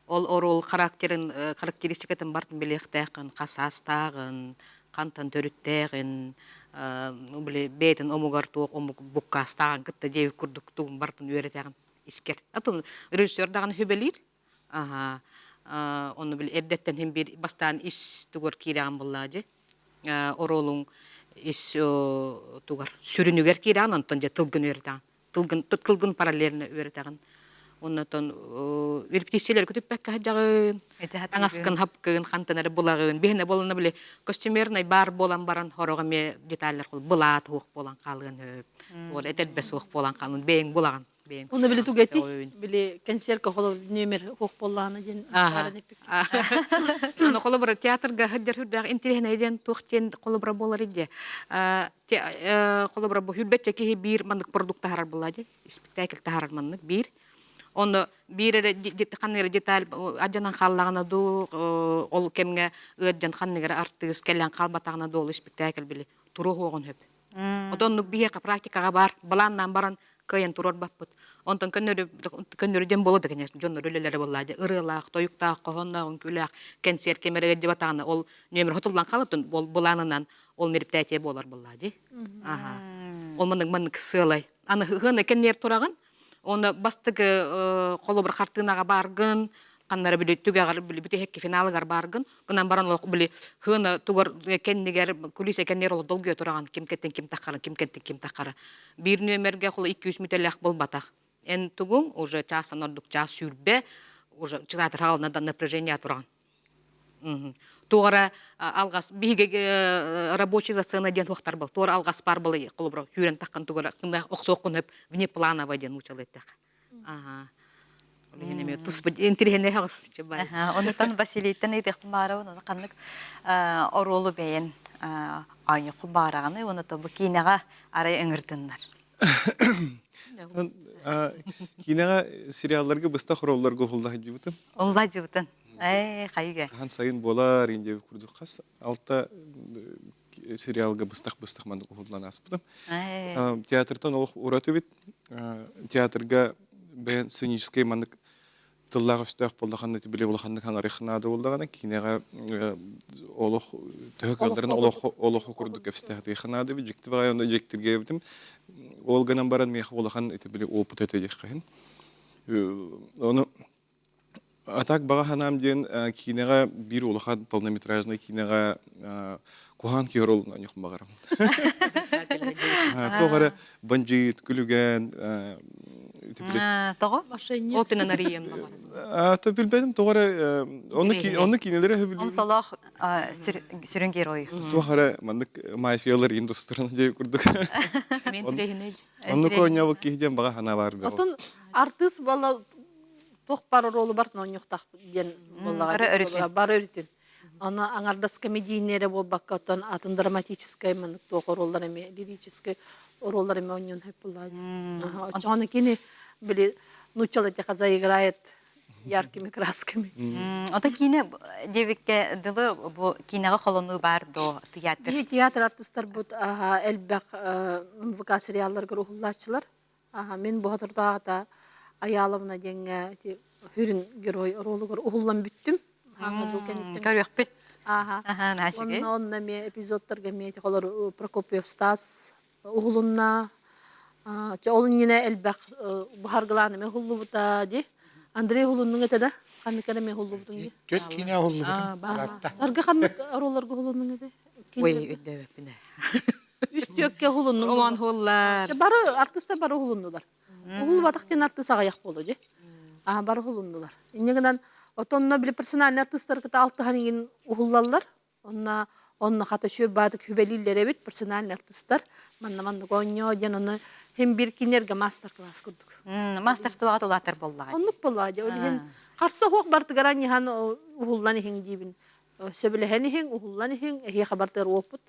ол оруол характерын характеристикатын бартын билиэхтээххин, хас саастааҕын, хантан төрүттээҕин, били бэйэтин омугар туох омук буккаастааҕын кытта диэбит курдук тугун бартын үөрэтэҕин искэр. Атын режиссер даҕаны сүбэлиир. Аха. Ону били эрдэттэн иһин биир бастаан ис тугар киирэҕин буллаа дьи. Оруолуҥ ис тугар сүрүнүгэр киирэҕин, онтон дьэ тылгын үөрэтэҕин. Тылгын тылгын параллельно үөрэтэҕин. Оннотон репетициялары көтүппэккэ сылдьаҕын, таҥаскын хапкын, хантан эрэ булаҕын. Биһиэнэ буолана били костюмернай бар буолан баран хороҕо эмиэ деталлар былаат суох буолан хаалыан сөп. Ол этэрбэ суох буолан хаалын бэйэҥ булаҕын. Оны били тугети били концертка холо номер хуох боллаана диэн бааран эппик. Аны холобура театрга сылдьар сүрдээх интириэһинэй диэн туох диэн холобура буолар дии. Холобура бу хүрбэтчэ киһи биир маннык продукт таһарар буолла дии. Спектакль таһарар маннык биир. Онно биир эрэ ханнык эрэ деталь адьанан хааллаҕына дуу ол кэмҥэ ыалдьан ханнык эрэ артыыс кэлэн хаалбатаҕына дуу ол спектакль били туруоһуоҕун сөп. Отон оннук биһиэхэ практикаҕа баар, балааннаан баран кыайан туруорбаппыт. Онтон көннөрү көннөрү диэн буолуо да конечно, дьоннор үлэлэрэ буоллаа дии. Ырыалаах, тойуктаах, хоһоонноох, үҥкүүлээх кэнсиэр кэмэригэр дьыбатаҕына ол нүөмэр хотуллан хаалатын ол былаанынан ол мероприятие буолар буоллаа дии. Аха. Ол маннык маннык сыалай. Аны ыһыаны кэнниэр тураҕын, Оны бастакы холобур хартыынаҕа бааргын, ханнара били түгэҕэр били бүтэһикки финалыгар бааргын, гынан баран олох били хыына тугар кэннигэр кулиса кэннигэр олох долгуйа тураҕын ким кэттин ким таххара, ким кэттин ким таххара. Биир нүөмэргэ холо 200 мүтэлээх буолбатах. Эн тугуҥ уже чаастан ордук чаас сүүрбэ уже чыгаатыр хаалына да напряжение тураҕын. Туох эрэ алҕас биһиги рабочий зацена диэн туохтар был туора алҕас баар был холобура сүүрэн таххан тугара охсуоххун сөп внепланово диэн нуучалыы эттэххэ аха ол иһин эмиэ туспут интириэһинэй хаҕыс чыбай Онтон Василийтан ыйытыахпын баарабын оны ханнык оруолу бэйэн оонньуоххун баараҕыный уонна то бу киинэҕэ арай ыҥырдыннар Киинэҕэ сериалларга быстах оруолларга уһулла сылдьыбытым. Уһулла сылдьыбытын. Ээ, хайыга? Хаһан сайын буолар диэн курдук хас алта сериалга быстах-быстах маннык уһуллан ааспытым. Театртан олох ураты эбит. Театрга бэйэн сценическэй маннык тыллаах өстөөх буоллаххына били улаханнык хаҥарыах наада буоллаҕына киинэҕэ олох төһө кыалларын олох олоху курдук кэпсэтэ наада эбит дьикти баҕайы онно дьиктиргээбитим ол гынан баран миэхэ улахан ити били опыт этэ диэххэ иһин ону А так баҕа санаам диэн киинэҕэ биир улахан полнометражнай киинэҕэ куһаҕан киһи оруолун оонньуохпун баҕарабын. Туох эрэ бандьыыт, күлүгэн Тоҕо? Ол тынан арыйыам баҕарабын. То билбэтим тоҕо эрэ онну онну киинэлэри сөбүлүүбүн. Омсолоох сүрүн герой. Туох эрэ маннык мафиялар индустрияны диэби курдук. Оннук оонньообут киһи диэн баҕа санаа баар. Отун артыыс буола туох баар оруолу барытын оонньуохтаах диэн буоллаҕа бары өрүтүн. Аны аҥардас комедийнай эрэ буолбакка, оттон атын драматическай маннык туох оруоллар эмиэ, лирическай оруоллар эмиэ оонньуон сөп буоллаҕа дии. Оччоҕуна кини били нууччалыы эттэххэ заиграет яркими красками. Ото киинэ диэбиккэ дылы бу киинэҕэ холонуу баар дуо театр? Биһи театр артыыстарбыт элбэх НВК сериалларыгар уһуллааччылар. Аха, мин боотурдааҕыта Айааловна диэҥҥэ ити сүрүн герой оруолугар уһуллан бүттүм. Аҥа дьыл кэнниттэн. Көрүөхпүт. Аха. Аха, наһаа үчүгэй. Онно онно эмиэ эпизодтарга эмиэ ити холор Прокопьев Стас уһулунна. Чэ ол иннинэ элбэх буһаргылаан эмиэ уһуллубута дии. Андрей уһулуннуҥ этэ да? Ханнык эрэ эмиэ уһуллубутуҥ дии? Түөрт киинэ уһуллубутум. Ыраатта. Саргы ханнык оруолларга уһулуннуҥ этэ? Ой, өйдөөбөппүн ээ. Үс түөккэ уһулуннуҥ. Роман уһуллар. Бары артыыстар бары уһулуннулар. Уһуллубатах диэн артыыс аҕыйах буолуо дии. Аа бары уһулуннулар. Инньэ гынан отонно били персональный артыыстары кытта алтыһан иҥин уһуллаллар. Онно онно хата үчүгэй баатык сүбэлииллэр эбит персональный артыыстар. Манна маннык оонньоо диэн ону хим бир кинилэргэ мастер-класс курдук. Мастерствоҕа улаатар буоллаҕа. Оннук буоллаҕа дии. Ол иһин харса суох бартыгар анньыһан уһуллан иһиҥ диибин. Сөбүлэһэн иһиҥ, уһуллан иһиҥ, эһиэхэ бартыгар уопут.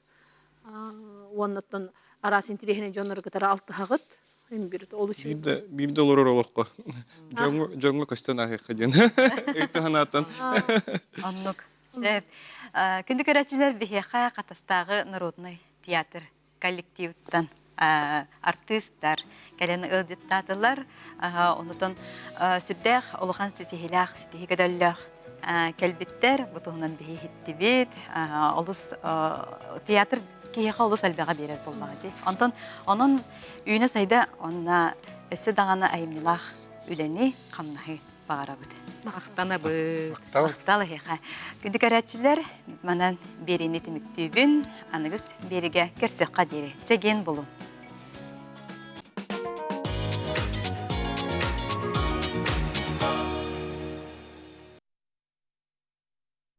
Уоннаттан араас интириэһинэй дьоннору кытары алтыһаҕыт. Ол үчүгэй. Биирдэ биирдэ олорор олоххо дьоҥҥо дьоҥҥо көстөн ааһыахха диэн өйтө санааттан. Оннук. Сөп. Күндү көрөөччүлэр биһиэхэ Хатастааҕы народнай театр коллективтан артыыстар кэлэн ыалдьыттаатылар. Онутун сүрдээх улахан ситиһиилээх, ситиһии көтөллөөх кэлбиттэр. Бу туһунан биһи иһиттибит. Олус театр киһиэхэ олус элбэҕи биэрэр буоллаҕа дии. Онтон онон үүнэ-сайда онно өссө даҕаны айымньылаах үлэни, хамнаһы баҕарабыт. Махтанабыт. Махтал эһиэхэ. Күндү көрөөччүлэр, манан биэриини түмүктүүбүн. Аныгыс биэригэ көрсүөххэ диэри. Чэгиэн булун.